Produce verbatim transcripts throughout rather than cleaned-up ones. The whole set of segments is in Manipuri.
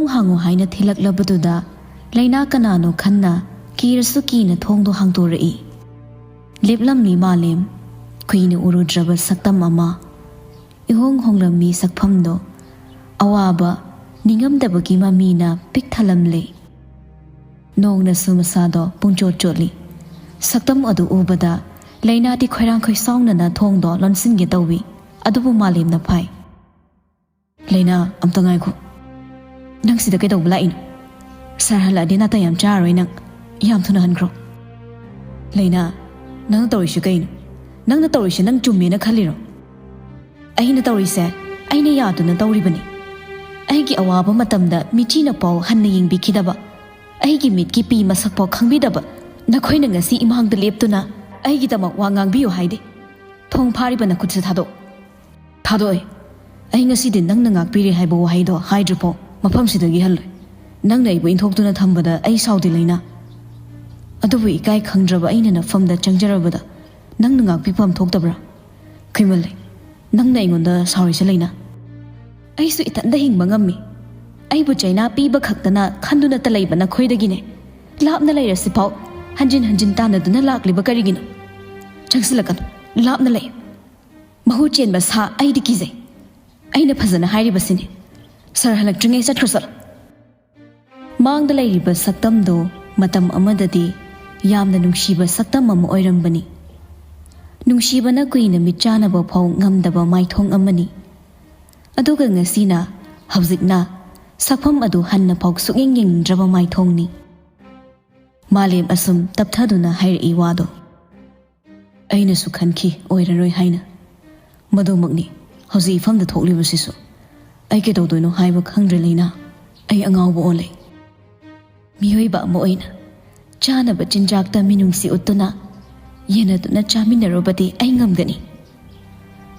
ꯍꯥꯡꯉꯨ ꯍꯥꯏꯅ ꯊꯤꯜꯂꯛꯂꯕꯗꯨꯗ ꯂꯩꯅꯥ ꯀꯅꯥꯅꯣ ꯈꯟꯅ ꯀꯤꯔꯁꯨ ꯀꯤꯅ ꯊꯣꯡꯗꯣ ꯍꯥꯡꯗꯣꯔꯛꯏ꯫ ꯂꯦꯞꯂꯝꯂꯤ ꯃꯥꯂꯦꯝ, ꯀꯨꯏꯅ ꯎꯔꯨꯗ꯭ꯔꯕ ꯁꯛꯇꯝ ꯑꯃ꯫ ꯏꯍꯣꯡ ꯍꯣꯡꯂꯝꯃꯤ ꯁꯛꯐꯝꯗꯣ꯫ ꯑꯋꯥꯕ, ꯅꯤꯡꯉꯝꯗꯕꯒꯤ ꯃꯃꯤꯅ ꯄꯤꯛ ꯊꯜꯂꯝꯂꯦ꯫ ꯅꯣꯡꯅꯁꯨ ꯃꯁꯥꯗꯣ ꯄꯨꯡꯆꯣꯠ ꯆꯣꯠꯂꯤ꯫ ꯁꯛꯇꯝ ꯑꯗꯨ ꯎꯕꯗ ꯂꯩꯅꯥꯗꯤ ꯈꯣꯏꯔꯥꯡ ꯈꯣꯏꯁꯥꯎꯅꯅ ꯊꯣꯡꯗꯣ ꯂꯣꯟꯁꯤꯟꯒꯦ ꯇꯧꯏ꯫ ꯑꯗꯨꯕꯨ ꯃꯥꯂꯦꯝꯅ ꯐꯥꯏ꯫ "ꯂꯩꯅꯥ, ꯑꯝꯇ ꯉꯥꯏꯈꯣ꯫ ꯅꯪ ꯁꯤꯗ ꯀꯩꯗꯧꯕ ꯂꯥꯛꯏꯅꯣ? ꯁꯥꯔ ꯍꯜꯂꯛꯑꯗꯤ ꯅꯥꯇꯩ ꯌꯥꯝ ꯆꯥꯔꯔꯣꯏ ꯅꯪ꯫ ꯌꯥꯝ ꯊꯨꯅ ꯍꯟꯈ꯭ꯔꯣ꯫" "ꯂꯩꯅꯥ, ꯅꯪꯅ ꯇꯧꯔꯤꯁꯤ ꯀꯩꯅꯣ? ꯅꯪꯅ ꯇꯧꯔꯤꯁꯤ ꯅꯪ ꯆꯨꯝꯃꯦꯅ ꯈꯜꯂꯤꯔꯣ? ꯑꯩꯅ ꯇꯧꯔꯤꯁꯦ ꯑꯩꯅ ꯌꯥꯗꯨꯅ ꯇꯧꯔꯤꯕꯅꯤ꯫ ꯑꯩꯒꯤ ꯑꯋꯥꯕ ꯃꯇꯝꯗ ꯃꯤꯆꯤꯅ ꯄꯥꯎ ꯍꯟꯅ ꯌꯦꯡꯕꯤꯈꯤꯗꯕ, ꯑꯩꯒꯤ ꯃꯤꯠꯀꯤ ꯄꯤ ꯃꯁꯛ ꯄꯥꯎ ꯈꯪꯕꯤꯗꯕ ꯅꯈꯣꯏꯅ ꯉꯁꯤ ꯏꯃꯥꯡꯗ ꯂꯦꯞꯇꯨꯅ ꯑꯩꯒꯤꯗꯃꯛ ꯋꯥ ꯉꯥꯡꯕꯤꯌꯨ ꯍꯥꯏꯗꯦ꯫ ꯊꯣꯡ ꯐꯥꯔꯤꯕ ꯅꯈꯨꯠꯁꯦ ꯊꯥꯗꯣꯛ꯫ ꯊꯥꯗꯣꯛꯑꯦ꯫ ꯑꯩ ꯉꯁꯤꯗꯤ ꯅꯪꯅ ꯉꯥꯛꯄꯤꯔꯦ ꯍꯥꯏꯕ ꯋꯥꯍꯩꯗꯣ ꯍꯥꯏꯗ꯭ꯔꯤꯐꯥꯎ ꯃꯐꯝꯁꯤꯗꯒꯤ ꯍꯜꯂꯣꯏ꯫ ꯅꯪꯅ ꯑꯩꯕꯨ ꯏꯟꯊꯣꯛꯇꯨꯅ ꯊꯝꯕꯗ ꯑꯩ ꯁꯥꯎꯗꯦ, ꯂꯩꯅꯥ꯫ ꯑꯗꯨꯕꯨ ꯏꯀꯥꯏ ꯈꯪꯗ꯭ꯔꯕ ꯑꯩꯅ ꯅꯐꯝꯗ ꯆꯪꯖꯔꯕꯗ ꯅꯪꯅ ꯉꯥꯛꯄꯤꯐꯝ ꯊꯣꯛꯇꯕ꯭ꯔꯥ? ꯀꯨꯏꯃꯜꯂꯦ꯫ ꯅꯪꯅ ꯑꯩꯉꯣꯟꯗ ꯁꯥꯎꯔꯤꯁꯦ, ꯂꯩꯅꯥ꯫ ꯑꯩꯁꯨ ꯏꯊꯟꯗ ꯍꯤꯡꯕ ꯉꯝꯃꯤ꯫ ꯑꯩꯕꯨ ꯆꯩꯅꯥ ꯄꯤꯕ ꯈꯛꯇꯅ ꯈꯟꯗꯨꯅꯇ ꯂꯩꯕ ꯅꯈꯣꯏꯗꯒꯤꯅꯦ ꯂꯥꯞꯅ ꯂꯩꯔꯁꯤꯐꯥꯎ ꯍꯟꯖꯤꯟ ꯍꯟꯖꯤꯟ ꯇꯥꯟꯅꯗꯨꯅ ꯂꯥꯛꯂꯤꯕ ꯀꯔꯤꯒꯤꯅꯣ? ꯆꯪꯁꯤꯜꯂꯛꯀꯅꯨ, ꯂꯥꯞꯅ ꯂꯩ꯫ ꯃꯍꯨ ꯆꯦꯟꯕ ꯁꯥ ꯑꯩꯗꯤ ꯀꯤꯖꯩ꯫ ꯑꯩꯅ ꯐꯖꯅ ꯍꯥꯏꯔꯤꯕꯁꯤꯅꯤ꯫ ꯁꯥꯔ ꯍꯜꯂꯛꯇ꯭ꯔꯤꯉꯩ ꯆꯠꯈ꯭ꯔꯣ, ꯆꯠꯂꯣ꯫" ꯃꯥꯡꯗ ꯂꯩꯔꯤꯕ ꯁꯛꯇꯝꯗꯣ ꯃꯇꯝ ꯑꯃꯗꯗꯤ ꯌꯥꯝꯅ ꯅꯨꯡꯁꯤꯕ ꯁꯛꯇꯝ ꯑꯃ ꯑꯣꯏꯔꯝꯕꯅꯤ꯫ ꯅꯨꯡꯁꯤꯕꯅ ꯀꯨꯏꯅ ꯃꯤꯠ ꯆꯥꯅꯕ ꯐꯥꯎ ꯉꯝꯗꯕ ꯃꯥꯏꯊꯣꯡ ꯑꯃꯅꯤ꯫ ꯑꯗꯨꯒ ꯉꯁꯤꯅ, ꯍꯧꯖꯤꯛꯅ ꯁꯛꯐꯝ ꯑꯗꯨ ꯍꯟꯅ ꯐꯥꯎ ꯁꯨꯛꯌꯦꯡ ꯌꯦꯡꯅꯤꯡꯗ꯭ꯔꯕ ꯃꯥꯏꯊꯣꯡꯅꯤ꯫ ꯃꯥꯂꯦꯝ ꯑꯁꯨꯝ ꯇꯞꯊꯗꯨꯅ ꯍꯥꯏꯔꯛꯏ ꯋꯥꯗꯣ꯫ ꯑꯩꯅꯁꯨ ꯈꯟꯈꯤ ꯑꯣꯏꯔꯔꯣꯏ ꯍꯥꯏꯅ꯫ ꯃꯗꯨꯃꯛꯅꯤ ꯍꯧꯖꯤꯛ ꯏꯐꯝꯗ ꯊꯣꯛꯂꯤꯕꯁꯤꯁꯨ꯫ ꯑꯩ ꯀꯩꯗꯧꯗꯣꯏꯅꯣ ꯍꯥꯏꯕ ꯈꯪꯗ꯭ꯔꯦ, ꯂꯩꯅꯥ꯫ ꯑꯩ ꯑꯉꯥꯎꯕ ꯑꯣꯜꯂꯦ꯫ ꯃꯤꯑꯣꯏꯕ ꯑꯃ ꯑꯣꯏꯅ ꯆꯥꯅꯕ ꯆꯤꯟꯖꯥꯛꯇ ꯃꯤꯅꯨꯡꯁꯤ ꯎꯠꯇꯨꯅ ꯌꯦꯟꯅꯗꯨꯅ ꯆꯥꯃꯤꯟꯅꯔꯨꯕꯗꯤ ꯑꯩ ꯉꯝꯒꯅꯤ꯫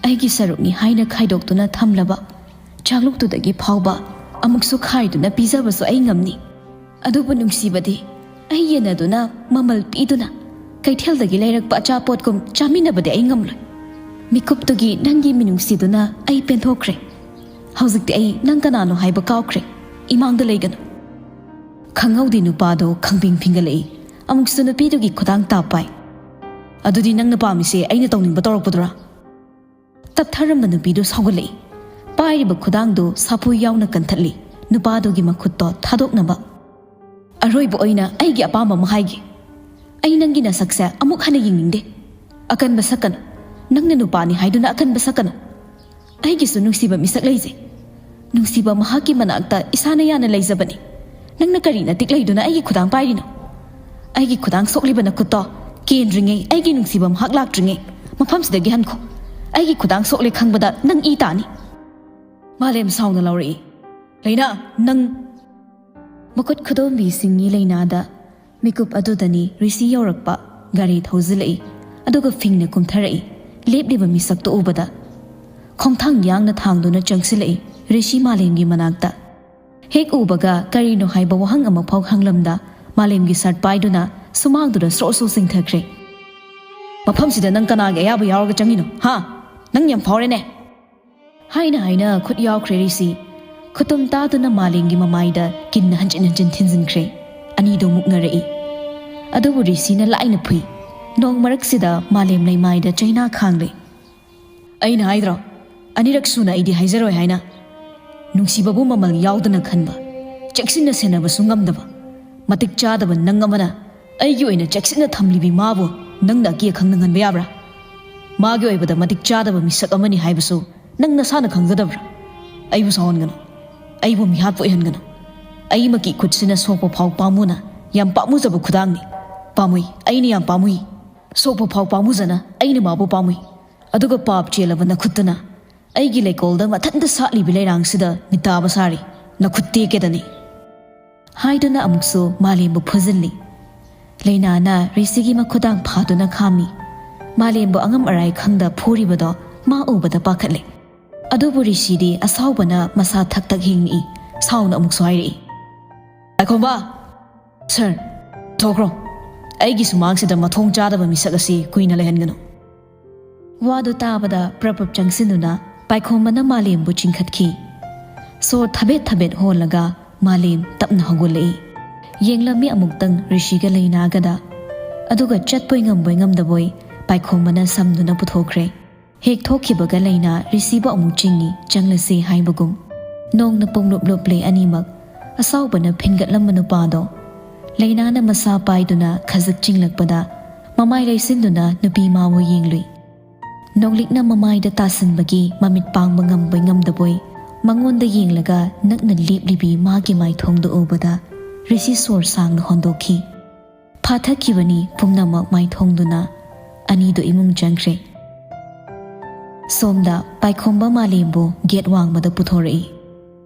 ꯑꯩꯒꯤ ꯁꯔꯨꯛꯅꯤ ꯍꯥꯏꯅ ꯈꯥꯏꯗꯣꯛꯇꯨꯅ ꯊꯝꯂꯕ ꯆꯥꯛꯂꯨꯛꯇꯨꯗꯒꯤ ꯐꯥꯎꯕ ꯑꯃꯨꯛꯁꯨ ꯈꯥꯏꯗꯨꯅ ꯄꯤꯖꯕꯁꯨ ꯑꯩ ꯉꯝꯅꯤ꯫ ꯑꯗꯨꯕꯨ ꯅꯨꯡꯁꯤꯕꯗꯤ ꯑꯩ ꯌꯦꯟꯅꯗꯨꯅ, ꯃꯃꯜ ꯄꯤꯗꯨꯅ, ꯀꯩꯊꯦꯜꯗꯒꯤ ꯂꯩꯔꯛꯄ ꯑꯆꯥꯄꯣꯠꯀꯨꯝ ꯆꯥꯃꯤꯟꯅꯕꯗꯤ ꯑꯩ ꯉꯝꯂꯣꯏ꯫ ꯃꯤꯀꯨꯞꯇꯨꯒꯤ ꯅꯪꯒꯤ ꯃꯤꯅꯨꯡꯁꯤꯗꯨꯅ ꯑꯩ ꯄꯦꯟꯊꯣꯛꯈ꯭ꯔꯦ꯫ ꯍꯧꯖꯤꯛꯇꯤ ꯑꯩ ꯅꯪ ꯀꯅꯥꯅꯣ ꯍꯥꯏꯕ ꯀꯥꯎꯈ꯭ꯔꯦ꯫ ꯏꯃꯥꯡꯗ ꯂꯩꯒꯅꯨ꯫ ꯈꯪꯍꯧꯗꯦ ꯅꯨꯄꯥꯗꯣ ꯈꯪꯐꯤꯡ ꯐꯤꯡꯒꯠꯂꯛꯏ꯫ ꯑꯃꯨꯛꯁꯨ ꯅꯨꯄꯤꯗꯨꯒꯤ ꯈꯨꯗꯥꯡ ꯇꯥꯞ ꯄꯥꯏ꯫ "ꯑꯗꯨꯗꯤ ꯅꯪꯅ ꯄꯥꯝꯃꯤꯁꯦ ꯑꯩꯅ ꯇꯧꯅꯤꯡꯕ ꯇꯧꯔꯛꯄꯗꯨꯔꯥ?" ꯇꯞꯊꯔꯝꯕ ꯅꯨꯄꯤꯗꯨ ꯁꯥꯎꯒꯠꯂꯛꯏ꯫ ꯄꯥꯏꯔꯤꯕ ꯈꯨꯗꯥꯡꯗꯨ ꯁꯥꯐꯨ ꯌꯥꯎꯅ ꯀꯟꯊꯠꯂꯤ, ꯅꯨꯄꯥꯗꯨꯒꯤ ꯃꯈꯨꯠꯇꯣ ꯊꯥꯗꯣꯛꯅꯕ꯫ "ꯑꯔꯣꯏꯕ ꯑꯣꯏꯅ ꯑꯩꯒꯤ ꯑꯄꯥꯝꯕ ꯑꯃ ꯍꯥꯏꯒꯦ꯫ ꯑꯩ ꯅꯪꯒꯤ ꯅꯁꯛꯁꯦ ꯑꯃꯨꯛ ꯍꯟꯅ ꯌꯦꯡꯅꯤꯡꯗꯦ꯫ ꯑꯀꯟꯕ ꯁꯛꯀꯅꯨ꯫ ꯅꯪꯅ ꯅꯨꯄꯥꯅꯤ ꯍꯥꯏꯗꯨꯅ ꯑꯀꯟꯕ ꯁꯛꯀꯅꯨ꯫ ꯑꯩꯒꯤꯁꯨ ꯅꯨꯡꯁꯤꯕ ꯃꯤꯁꯛ ꯂꯩꯖꯩ꯫ ꯅꯨꯡꯁꯤꯕ ꯃꯍꯥꯛꯀꯤ ꯃꯅꯥꯛꯇ ꯏꯁꯥꯅ ꯌꯥꯅ ꯂꯩꯖꯕꯅꯤ꯫ ꯅꯪꯅ ꯀꯔꯤ ꯅꯇꯤꯛ ꯂꯩꯗꯨꯅ ꯑꯩꯒꯤ ꯈꯨꯗꯥꯡ ꯄꯥꯏꯔꯤꯅꯣ? ꯑꯩꯒꯤ ꯈꯨꯗꯥꯡ ꯁꯣꯛꯂꯤꯕ ꯅꯈꯨꯠꯇꯣ ꯀꯦꯟꯗ꯭ꯔꯤꯉꯩ, ꯑꯩꯒꯤ ꯅꯨꯡꯁꯤꯕ ꯃꯍꯥꯛ ꯂꯥꯛꯇ꯭ꯔꯤꯉꯩ ꯃꯐꯝꯁꯤꯗꯒꯤ ꯍꯟꯈꯣ꯫ ꯑꯩꯒꯤ ꯈꯨꯗꯥꯡ ꯁꯣꯛꯂꯦ ꯈꯪꯕꯗ ꯅꯪ ꯏ ꯇꯥꯅꯤ꯫" ꯃꯥꯂꯦꯝ ꯁꯥꯎꯅ ꯂꯥꯎꯔꯛꯏ꯫ "ꯂꯩꯅꯥ, ꯅꯪ!" ꯃꯈꯨꯠ ꯈꯨꯗꯣꯝꯕꯤ ꯁꯤꯡꯉꯤ ꯂꯩꯅꯥꯗ꯫ ꯃꯤꯀꯨꯞ ꯑꯗꯨꯗꯅꯤ ꯔꯤꯁꯤ ꯌꯧꯔꯛꯄ꯫ ꯒꯥꯔꯤ ꯊꯧꯖꯤꯜꯂꯛꯏ, ꯑꯗꯨꯒ ꯐꯤꯡꯅ ꯀꯨꯝꯊꯔꯛꯏ꯫ ꯂꯦꯞꯂꯤꯕ ꯃꯤꯁꯛꯇꯨ ꯎꯕꯗ ꯈꯣꯡꯊꯥꯡ ꯌꯥꯡꯅ ꯊꯥꯡꯗꯨꯅ ꯆꯪꯁꯤꯜꯂꯛꯏ ꯔꯤꯁꯤ ꯃꯥꯂꯦꯝꯒꯤ ꯃꯅꯥꯛꯇ꯫ ꯍꯦꯛ ꯎꯕꯒ ꯀꯔꯤꯅꯣ ꯍꯥꯏꯕ ꯋꯥꯍꯪ ꯑꯃꯐꯥꯎ ꯍꯪꯂꯝꯗ ꯃꯥꯂꯦꯝꯒꯤ ꯁꯔꯠ ꯄꯥꯏꯗꯨꯅ ꯁꯨꯃꯥꯡꯗꯨꯗ ꯁ꯭ꯔꯣ ꯁ꯭ꯔꯣ ꯆꯤꯡꯊꯈ꯭ꯔꯦ꯫ "ꯃꯐꯝꯁꯤꯗ ꯅꯪ ꯀꯅꯥꯒꯤ ꯑꯌꯥꯕ ꯌꯥꯎꯔꯒ ꯆꯪꯉꯤꯅꯣ? ꯍꯥ? ꯅꯪ ꯌꯥꯝ ꯐꯥꯎꯔꯦꯅꯦ!" ꯍꯥꯏꯅ ꯍꯥꯏꯅ ꯈꯨꯠ ꯌꯥꯎꯈ꯭ꯔꯦ ꯔꯤꯁꯤ꯫ ꯈꯨꯇꯨꯝ ꯇꯥꯗꯨꯅ ꯃꯥꯂꯦꯝꯒꯤ ꯃꯃꯥꯏꯗ ꯀꯤꯟꯅ ꯍꯟꯖꯤꯟ ꯍꯟꯖꯤꯟ ꯊꯤꯟꯖꯤꯟꯈ꯭ꯔꯦ꯫ ꯑꯅꯤꯗꯣ ꯃꯨꯛꯅꯔꯛꯏ꯫ ꯑꯗꯨꯕꯨ ꯔꯤꯁꯤꯅ ꯂꯥꯏꯅ ꯐꯨꯏ꯫ ꯅꯣꯡ ꯃꯔꯛꯁꯤꯗ ꯃꯥꯂꯦꯝ ꯂꯩꯃꯥꯏꯗ ꯆꯩꯅꯥ ꯈꯥꯡꯂꯦ꯫ "ꯑꯩꯅ ꯍꯥꯏꯗ꯭ꯔꯣ, ꯑꯅꯤꯔꯛ ꯁꯨꯅ ꯑꯩꯗꯤ ꯍꯥꯏꯖꯔꯣꯏ ꯍꯥꯏꯅ? ꯅꯨꯡꯁꯤꯕꯕꯨ ꯃꯃꯜ ꯌꯥꯎꯗꯅ ꯈꯟꯕ, ꯆꯦꯛꯁꯤꯟꯅ ꯁꯦꯟꯅꯕꯁꯨ ꯉꯝꯗꯕ, ꯃꯇꯤꯛ ꯆꯥꯗꯕ ꯅꯪ ꯑꯃꯅ ꯑꯩꯒꯤ ꯑꯣꯏꯅ ꯆꯦꯛꯁꯤꯟꯅ ꯊꯝꯂꯤꯕꯤ ꯃꯥꯕꯨ ꯅꯪꯅ ꯑꯀꯦ ꯑꯈꯪ ꯅꯪꯍꯟꯕ ꯌꯥꯕ꯭ꯔꯥ? ꯃꯥꯒꯤ ꯑꯣꯏꯕꯗ ꯃꯇꯤꯛ ꯆꯥꯗꯕ ꯃꯤꯁꯛ ꯑꯃꯅꯤ ꯍꯥꯏꯕꯁꯨ ꯅꯪ ꯅꯁꯥꯅ ꯈꯪꯖꯗꯕ꯭ꯔꯥ? ꯑꯩꯕꯨ ꯁꯥꯎꯍꯟꯒꯅꯨ, ꯑꯩꯕꯨ ꯃꯤꯍꯥꯠꯄ ꯑꯣꯏꯍꯟꯒꯅꯨ꯫ ꯑꯩꯃꯛꯀꯤ ꯈꯨꯠꯁꯤꯅ ꯁꯣꯛꯄ ꯐꯥꯎ ꯄꯥꯝꯃꯨꯅ ꯌꯥꯝ ꯄꯥꯝꯃꯨꯖꯕ ꯈꯨꯗꯥꯡꯅꯤ꯫ ꯄꯥꯝꯃꯨꯏ, ꯑꯩꯅ ꯌꯥꯝ ꯄꯥꯝꯃꯨꯏ꯫ ꯁꯣꯛꯄ ꯐꯥꯎ ꯄꯥꯝꯃꯨꯖꯅ ꯑꯩꯅ ꯃꯥꯕꯨ ꯄꯥꯝꯃꯨꯏ꯫ ꯑꯗꯨꯒ ꯄꯥꯞ ꯆꯦꯜꯂꯕ ꯅꯈꯨꯠꯇꯨꯅ ꯑꯩꯒꯤ ꯂꯩꯀꯣꯜꯗ ꯃꯊꯟꯇ ꯁꯥꯠꯂꯤꯕꯤ ꯂꯩꯔꯥꯡꯁꯤꯗ ꯃꯤꯇꯥꯕ ꯁꯥꯔꯤ꯫ ꯅꯈꯨꯠ ꯇꯦꯛꯀꯦꯗꯅꯤ!" ꯍꯥꯏꯗꯨꯅ ꯑꯃꯨꯛꯁꯨ ꯃꯥꯂꯦꯝꯕꯨ ꯐꯨꯖꯤꯜꯂꯤ꯫ ꯂꯩꯅꯥꯅ ꯔꯤꯁꯤꯒꯤ ꯃꯈꯨꯗꯥꯡ ꯐꯥꯗꯨꯅ ꯈꯥꯝꯃꯤ꯫ ꯃꯥꯂꯦꯝꯕꯨ ꯑꯉꯝ ꯑꯔꯥꯏ ꯈꯪꯗ ꯐꯨꯔꯤꯕꯗꯣ ꯃꯥ ꯎꯕꯗ ꯄꯥꯈꯠꯂꯦ꯫ ꯑꯗꯨꯕꯨ ꯔꯤꯁꯤꯗꯤ ꯑꯁꯥꯎꯕꯅ ꯃꯁꯥ ꯊꯛ ꯊꯛ ꯍꯤꯡꯉꯛꯏ꯫ ꯁꯥꯎꯅ ꯑꯃꯨꯛꯁꯨ ꯍꯥꯏꯔꯛꯏ, "ꯄꯥꯏꯈꯣꯝꯕ! ꯁꯔ, ꯊꯣꯛꯈ꯭ꯔꯣ꯫ ꯑꯩꯒꯤ ꯁꯨꯃꯥꯡꯁꯤꯗ ꯃꯊꯣꯡ ꯆꯥꯗꯕ ꯃꯤꯁꯛ ꯑꯁꯤ ꯀꯨꯏꯅ ꯂꯩꯍꯟꯒꯅꯨ꯫" ꯋꯥꯗꯨ ꯇꯥꯕꯗ ꯄ꯭ꯔꯞ ꯄ꯭ꯔꯞ ꯆꯪꯁꯤꯟꯗꯨꯅ ꯄꯥꯏꯈꯣꯝꯕꯅ ꯃꯥꯂꯦꯝꯕꯨ ꯆꯤꯡꯈꯠꯈꯤ꯫ ꯁꯣꯔ ꯊꯕꯦꯠ ꯊꯕꯦꯠ ꯍꯣꯜꯂꯒ ꯃꯥꯂꯦꯝ ꯇꯞꯅ ꯍꯧꯒꯠꯂꯛꯏ꯫ ꯌꯦꯡꯂꯝꯃꯤ ꯑꯃꯨꯛꯇꯪ ꯔꯤꯁꯤꯒ ꯂꯩꯅꯥꯒꯗ, ꯑꯗꯨꯒ ꯆꯠꯄꯣꯏ ꯉꯝꯕꯣꯏ ꯉꯝꯗꯕꯣꯏ ꯄꯥꯏꯈꯣꯝꯕꯅ ꯁꯝꯗꯨꯅ ꯄꯨꯊꯣꯛꯈ꯭ꯔꯦ꯫ ꯍꯦꯛ ꯊꯣꯛꯈꯤꯕꯒ ꯂꯩꯅꯥ ꯔꯤꯁꯤꯕꯨ ꯑꯃꯨꯛ ꯆꯤꯡꯏ, ꯆꯪꯂꯁꯤ ꯍꯥꯏꯕꯒꯨꯝ꯫ ꯅꯣꯡꯅ ꯄꯨꯡꯂꯨꯞ ꯂꯨꯞꯂꯦ ꯑꯅꯤꯃꯛ꯫ ꯑꯁꯥꯎꯕꯅ ꯐꯤꯟꯒꯠꯂꯝꯕ ꯅꯨꯄꯥꯗꯣ ꯂꯩꯅꯥꯅ ꯃꯁꯥ ꯄꯥꯏꯗꯨꯅ ꯈꯖꯤꯛ ꯆꯤꯡꯂꯛꯄꯗ ꯃꯃꯥꯏ ꯂꯩꯁꯤꯟꯗꯨꯅ ꯅꯨꯄꯤ ꯃꯥꯕꯨ ꯌꯦꯡꯂꯨꯏ꯫ ꯅꯣꯡꯂꯤꯛꯅ ꯃꯃꯥꯏꯗ ꯇꯥꯁꯤꯟꯕꯒꯤ ꯃꯃꯤꯠ ꯄꯥꯡꯕ ꯉꯝꯕꯣꯏ ꯉꯝꯗꯕꯣꯏ ꯃꯉꯣꯟꯗ ꯌꯦꯡꯂꯒ ꯅꯛꯅ ꯂꯦꯞꯂꯤꯕꯤ ꯃꯥꯒꯤ ꯃꯥꯏꯊꯣꯡꯗꯨ ꯎꯕꯗ ꯔꯤꯁꯤ ꯁꯣꯔ ꯁꯥꯡꯅ ꯍꯣꯟꯗꯣꯛꯈꯤ꯫ ꯐꯥꯊꯈꯤꯕꯅꯤ ꯄꯨꯝꯅꯃꯛ ꯃꯥꯏꯊꯣꯡꯗꯨꯅ꯫ ꯑꯅꯤꯗꯨ ꯏꯃꯨꯡ ꯆꯪꯈ꯭ꯔꯦ꯫ ꯁꯣꯝꯗ ꯄꯥꯏꯈꯣꯝꯕ ꯃꯥꯂꯦꯝꯕꯨ ꯒꯦꯠ ꯋꯥꯡꯃꯗ ꯄꯨꯊꯣꯔꯛꯏ꯫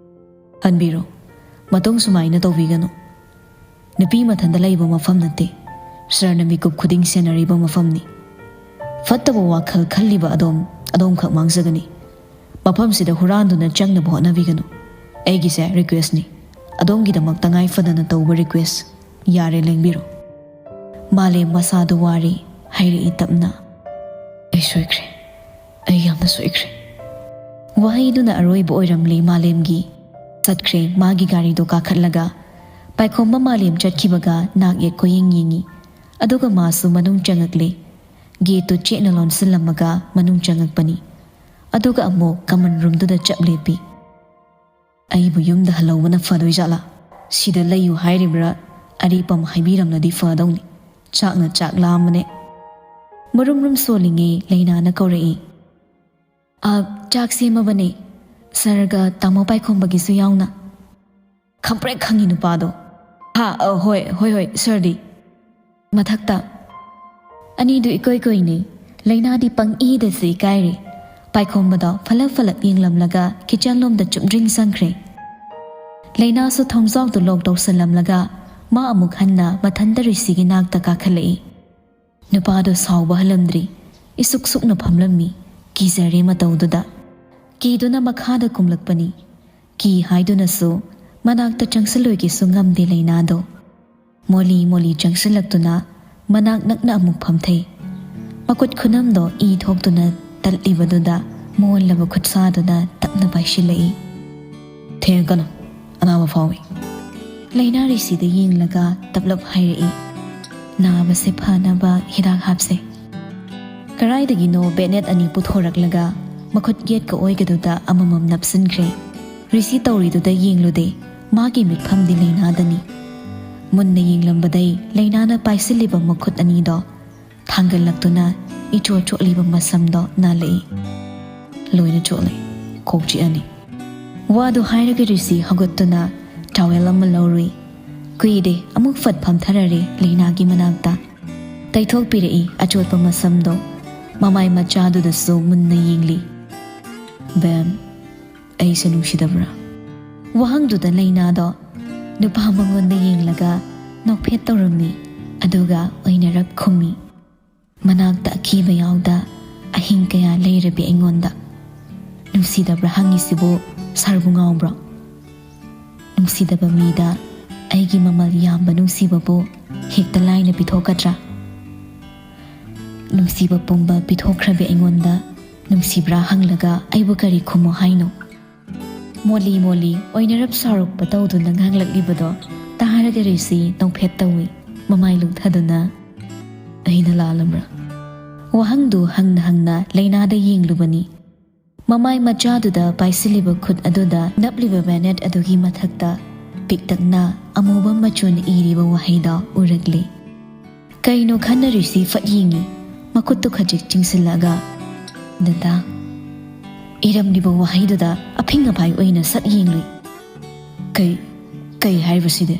"ꯍꯟꯕꯤꯔꯣ, ꯃꯇꯨꯡ ꯁꯨꯃꯥꯏꯅ ꯇꯧꯕꯤꯒꯅꯨ꯫ ꯅꯨꯄꯤ ꯃꯊꯟꯇ ꯂꯩꯕ ꯃꯐꯝ ꯅꯠꯇꯦ꯫ ꯁꯥꯔꯅ ꯃꯤꯀꯨꯞ ꯈꯨꯗꯤꯡ ꯁꯦꯟꯅꯔꯤꯕ ꯃꯐꯝꯅꯤ꯫ ꯐꯠꯇꯕ ꯋꯥꯈꯜ ꯈꯜꯂꯤꯕ ꯑꯗꯣꯝ, ꯑꯗꯣꯝꯈꯛ ꯃꯥꯡꯖꯒꯅꯤ꯫ ꯃꯐꯝꯁꯤꯗ ꯍꯨꯔꯥꯟꯗꯨꯅ ꯆꯪꯅꯕ ꯍꯣꯠꯅꯕꯤꯒꯅꯨ꯫ ꯑꯩꯒꯤꯁꯦ ꯔꯤꯀ꯭ꯋꯦꯁꯅꯤ꯫ ꯑꯗꯣꯝꯒꯤꯗꯃꯛ ꯇꯉꯥꯏ ꯐꯗꯅ ꯇꯧꯕ ꯔꯤꯀ꯭ꯋꯦꯁ꯫ ꯌꯥꯔꯦ, ꯂꯦꯡꯕꯤꯔꯣ꯫" ꯃꯥꯂꯦꯝ ꯃꯁꯥꯗꯨ ꯋꯥꯔꯤ ꯍꯥꯏꯔꯛꯏ ꯇꯞꯅ꯫ "ꯑꯩ ꯁꯣꯏꯈ꯭ꯔꯦ꯫ ꯑꯩ ꯌꯥꯝꯅ ꯁꯣꯏꯈ꯭ꯔꯦ꯫" ꯋꯥꯍꯩꯗꯨꯅ ꯑꯔꯣꯏꯕ ꯑꯣꯏꯔꯝꯂꯦ ꯃꯥꯂꯦꯝꯒꯤ꯫ ꯆꯠꯈ꯭ꯔꯦ ꯃꯥꯒꯤ ꯒꯥꯔꯤꯗꯣ ꯀꯥꯈꯠꯂꯒ꯫ ꯄꯥꯏꯈꯣꯝꯕ ꯃꯥꯂꯦꯝ ꯆꯠꯈꯤꯕꯒ ꯅꯥꯛ ꯌꯦꯠ ꯀꯣꯏꯌꯦꯡ ꯌꯦꯡꯉꯤ꯫ ꯑꯗꯨꯒ ꯃꯥꯁꯨ ꯃꯅꯨꯡ ꯆꯪꯉꯛꯂꯦ꯫ ꯒꯦꯠꯇꯨ ꯆꯦꯠꯅ ꯂꯣꯟꯁꯤꯜꯂꯝꯃꯒ ꯃꯅꯨꯡ ꯆꯪꯉꯛꯄꯅꯤ꯫ ꯑꯗꯨꯒ ꯑꯃꯨꯛ ꯀꯃꯟ ꯔꯨꯝꯗꯨꯗ ꯆꯞ ꯂꯦꯞꯄꯤ꯫ "ꯑꯩꯕꯨ ꯌꯨꯝꯗ ꯍꯜꯍꯧꯕꯅ ꯐꯗꯣꯏꯖꯥꯠꯂꯥ? ꯁꯤꯗ ꯂꯩꯌꯨ ꯍꯥꯏꯔꯤꯕ꯭ꯔꯥ? ꯑꯔꯦꯞꯄ ꯑꯃ ꯍꯥꯏꯕꯤꯔꯝꯂꯗꯤ ꯐꯗꯧꯅꯤ꯫ ꯆꯥꯛꯅ ꯆꯥꯛ ꯂꯥꯝꯕꯅꯦ꯫" ꯃꯔꯨꯝ ꯔꯨꯝ ꯁꯣꯜꯂꯤꯉꯩ ꯂꯩꯅꯥꯅ ꯀꯧꯔꯛꯏ꯫ "ꯑ, ꯆꯥꯛ ꯁꯦꯝꯃꯕꯅꯦ, ꯁꯥꯔꯒ ꯇꯥꯃꯣ ꯄꯥꯏꯈꯣꯝꯕꯒꯤꯁꯨ ꯌꯥꯎꯅ꯫" ꯈꯪꯄ꯭ꯔꯦꯛ ꯈꯪꯉꯤ ꯅꯨꯄꯥꯗꯣ꯫ "ꯍꯥ, ꯑ, ꯍꯣꯏ, ꯍꯣꯏ, ꯍꯣꯏ, ꯁꯥꯔꯗꯤ?" ꯃꯊꯛꯇ꯫ ꯑꯅꯤꯗꯨ ꯏꯀꯣꯏ ꯀꯣꯏꯅꯩ꯫ ꯂꯩꯅꯥꯗꯤ ꯄꯪꯏꯗꯁꯨ ꯏꯀꯥꯏꯔꯤ꯫ ꯄꯥꯏꯈꯣꯝꯕꯗꯣ ꯐꯂꯛ ꯐꯂꯛ ꯌꯦꯡꯂꯝꯂꯒ ꯀꯤꯆꯟꯂꯣꯝꯗ ꯆꯨꯝꯗ꯭ꯔꯤꯡ ꯆꯪꯈ꯭ꯔꯦ꯫ ꯂꯩꯅꯥꯁꯨ ꯊꯣꯡꯖꯥꯎꯗꯨ ꯂꯣꯛ ꯇꯧꯁꯜꯂꯝꯂꯒ ꯃꯥ ꯑꯃꯨꯛ ꯍꯟꯅ ꯃꯊꯟꯇ ꯔꯤꯁꯤꯒꯤ ꯅꯥꯛꯇ ꯀꯥꯈꯠꯂꯛꯏ꯫ ꯅꯨꯄꯥꯗꯣ ꯁꯥꯎꯕ ꯍꯜꯂꯝꯗ꯭ꯔꯤ꯫ ꯏꯁꯨꯛ ꯁꯨꯛꯅ ꯐꯝꯂꯝꯃꯤ꯫ ꯀꯤꯖꯔꯦ ꯃꯇꯧꯗꯨꯗ꯫ ꯀꯤꯗꯨꯅ ꯃꯈꯥꯗ ꯀꯨꯝꯂꯛꯄꯅꯤ꯫ ꯀꯤ ꯍꯥꯏꯗꯨꯅꯁꯨ ꯃꯅꯥꯛꯇ ꯆꯪꯁꯤꯜꯂꯣꯏꯒꯦꯁꯨ ꯉꯝꯗꯦ ꯂꯩꯅꯥꯗꯣ꯫ ꯃꯣꯂꯤ ꯃꯣꯂꯤ ꯆꯪꯁꯤꯜꯂꯛꯇꯨꯅ ꯃꯅꯥꯛ ꯅꯛꯅ ꯑꯃꯨꯛ ꯐꯝꯊꯩ꯫ ꯃꯈꯨꯠ ꯈꯨꯅꯝꯗꯣ ꯏ ꯊꯣꯛꯇꯨꯅ ꯇꯠꯂꯤꯕꯗꯨꯗ ꯃꯣꯜꯂꯕ ꯈꯨꯠꯁꯥꯗꯨꯅ ꯇꯞꯅ ꯄꯥꯏꯁꯤꯜꯂꯛꯏ꯫ ꯊꯦꯡꯒꯅꯨ, ꯑꯅꯥꯕ ꯐꯥꯎꯏ꯫ ꯂꯩꯅꯥ ꯔꯤꯁꯤꯗ ꯌꯦꯡꯂꯒ ꯇꯞꯂꯞ ꯍꯥꯏꯔꯛꯏ, "ꯅꯥꯕꯁꯦ ꯐꯅꯕ ꯍꯤꯗꯥꯛ ꯍꯥꯞꯁꯦ꯫" ꯀꯔꯥꯏꯗꯒꯤꯅꯣ ꯕꯦꯅꯦꯠ ꯑꯅꯤ ꯄꯨꯊꯣꯔꯛꯂꯒ ꯃꯈꯨꯠ ꯌꯦꯠꯀ ꯑꯣꯏꯒꯗꯨꯗ ꯑꯃꯃꯝ ꯅꯞꯁꯤꯟꯈ꯭ꯔꯦ꯫ ꯔꯤꯁꯤ ꯇꯧꯔꯤꯗꯨꯗ ꯌꯦꯡꯂꯨꯗꯦ, ꯃꯥꯒꯤ ꯃꯤꯠꯐꯝꯗꯤ ꯂꯩꯅꯥꯗꯅꯤ꯫ ꯃꯨꯟꯅ ꯌꯦꯡꯂꯝꯕꯗꯩ ꯂꯩꯅꯥꯅ ꯄꯥꯏꯁꯤꯜꯂꯤꯕ ꯃꯈꯨꯠ ꯑꯅꯤꯗꯣ ꯊꯥꯡꯒꯠꯂꯛꯇꯨꯅ ꯏꯆꯣꯠ ꯆꯣꯠꯂꯤꯕ ꯃꯁꯝꯗꯣ ꯅꯥꯜꯂꯛꯏ꯫ "ꯂꯣꯏꯅ ꯆꯣꯠꯂꯦ, ꯀꯣꯛ ꯆꯤꯛꯑꯅꯤ꯫" ꯋꯥꯗꯨ ꯍꯥꯏꯔꯒ ꯔꯤꯁꯤ ꯍꯧꯒꯠꯇꯨꯅ ꯇꯥꯋꯦꯜ ꯑꯃ ꯂꯧꯔꯨꯏ꯫ ꯀꯨꯏꯗꯦ, ꯑꯃꯨꯛ ꯐꯠ ꯐꯝꯊꯔꯔꯦ ꯂꯩꯅꯥꯒꯤ ꯃꯅꯥꯛꯇ꯫ ꯇꯩꯊꯣꯛꯄꯤꯔꯛꯏ ꯑꯆꯣꯠꯄ ꯃꯁꯝꯗꯣ꯫ ꯃꯃꯥꯏ ꯃꯆꯥꯗꯨꯗꯁꯨ ꯃꯨꯟꯅ ꯌꯦꯡꯂꯤ꯫ "ꯕꯦꯝ, ꯑꯩꯁꯦ ꯅꯨꯡꯁꯤꯗꯕ꯭ꯔꯥ?" ꯋꯥꯍꯪꯗꯨꯗ ꯂꯩꯅꯥꯗꯣ ꯅꯨꯄꯥ ꯃꯉꯣꯟꯗ ꯌꯦꯡꯂꯒ ꯅꯣꯛꯐꯦꯠ ꯇꯧꯔꯝꯃꯤ, ꯑꯗꯨꯒ ꯑꯣꯏꯅꯔꯞ ꯈꯨꯝꯃꯤ꯫ ꯃꯅꯥꯛꯇ ꯑꯀꯤꯕ ꯌꯥꯎꯗ ꯑꯍꯤꯡ ꯀꯌꯥ ꯂꯩꯔꯕꯤ ꯑꯩꯉꯣꯟꯗ ꯅꯨꯡꯁꯤꯗꯕ꯭ꯔꯥ ꯍꯪꯉꯤꯁꯤꯕꯨ ꯁꯥꯔꯕꯨ ꯉꯥꯎꯕ꯭ꯔꯣ? ꯅꯨꯡꯁꯤꯗꯕ ꯃꯤꯗ ꯑꯩꯒꯤ ꯃꯃꯜ ꯌꯥꯝꯕ ꯅꯨꯡꯁꯤꯕꯕꯨ ꯍꯦꯛꯇ ꯂꯥꯏꯅ ꯄꯤꯊꯣꯛꯀꯗ꯭ꯔꯥ? ꯅꯨꯡꯁꯤꯕ ꯄꯨꯝꯕ ꯄꯤꯊꯣꯛꯈ꯭ꯔꯕꯤ ꯑꯩꯉꯣꯟꯗ ꯅꯨꯡꯁꯤꯕ꯭ꯔꯥ ꯍꯪꯂꯒ ꯑꯩꯕꯨ ꯀꯔꯤ ꯈꯨꯝꯃꯣ ꯍꯥꯏꯅꯣ? ꯃꯣꯂꯤ ꯃꯣꯂꯤ ꯑꯣꯏꯅꯔꯞ ꯁꯥꯎꯔꯛꯄ ꯇꯧꯗꯨꯅ ꯉꯥꯡꯂꯛꯂꯤꯕꯗꯣ ꯇꯥꯔꯒ ꯔꯤꯁꯤ ꯅꯣꯛꯐꯦꯠ ꯇꯧꯏ, ꯃꯃꯥꯏ ꯂꯨꯛꯊꯗꯨꯅ꯫ "ꯑꯩꯅ ꯂꯥꯜꯂꯕ꯭ꯔꯥ?" ꯋꯥꯍꯪꯗꯨ ꯍꯪꯅ ꯍꯪꯅ ꯂꯩꯅꯥꯗ ꯌꯦꯡꯂꯨꯕꯅꯤ꯫ ꯃꯃꯥꯏ ꯃꯆꯥꯗꯨꯗ ꯄꯥꯏꯁꯤꯜꯂꯤꯕ ꯈꯨꯠ ꯑꯗꯨꯗ ꯅꯞꯂꯤꯕ ꯕꯦꯅꯦꯠ ꯑꯗꯨꯒꯤ ꯃꯊꯛꯇ ꯄꯤꯛꯇꯛꯅ ꯑꯃꯨꯕ ꯃꯆꯨꯅ ꯏꯔꯤꯕ ꯋꯥꯍꯩꯗꯣ ꯎꯔꯛꯂꯤ꯫ ꯀꯩꯅꯣ ꯈꯟꯅꯔꯤꯁꯤ ꯐꯠ ꯌꯦꯡꯉꯤ, ꯃꯈꯨꯠꯇꯨ ꯈꯖꯤꯛ ꯆꯤꯡꯁꯤꯜꯂꯒ, "ꯗꯗꯥ" ꯏꯔꯝꯂꯤꯕ ꯋꯥꯍꯩꯗꯨꯗ ꯑꯐꯤꯡ ꯑꯐꯥꯏ ꯑꯣꯏꯅ ꯁꯠ ꯌꯦꯡꯂꯨꯏ꯫ "ꯀꯩ, ꯀꯩ ꯍꯥꯏꯕꯁꯤꯗꯤ?"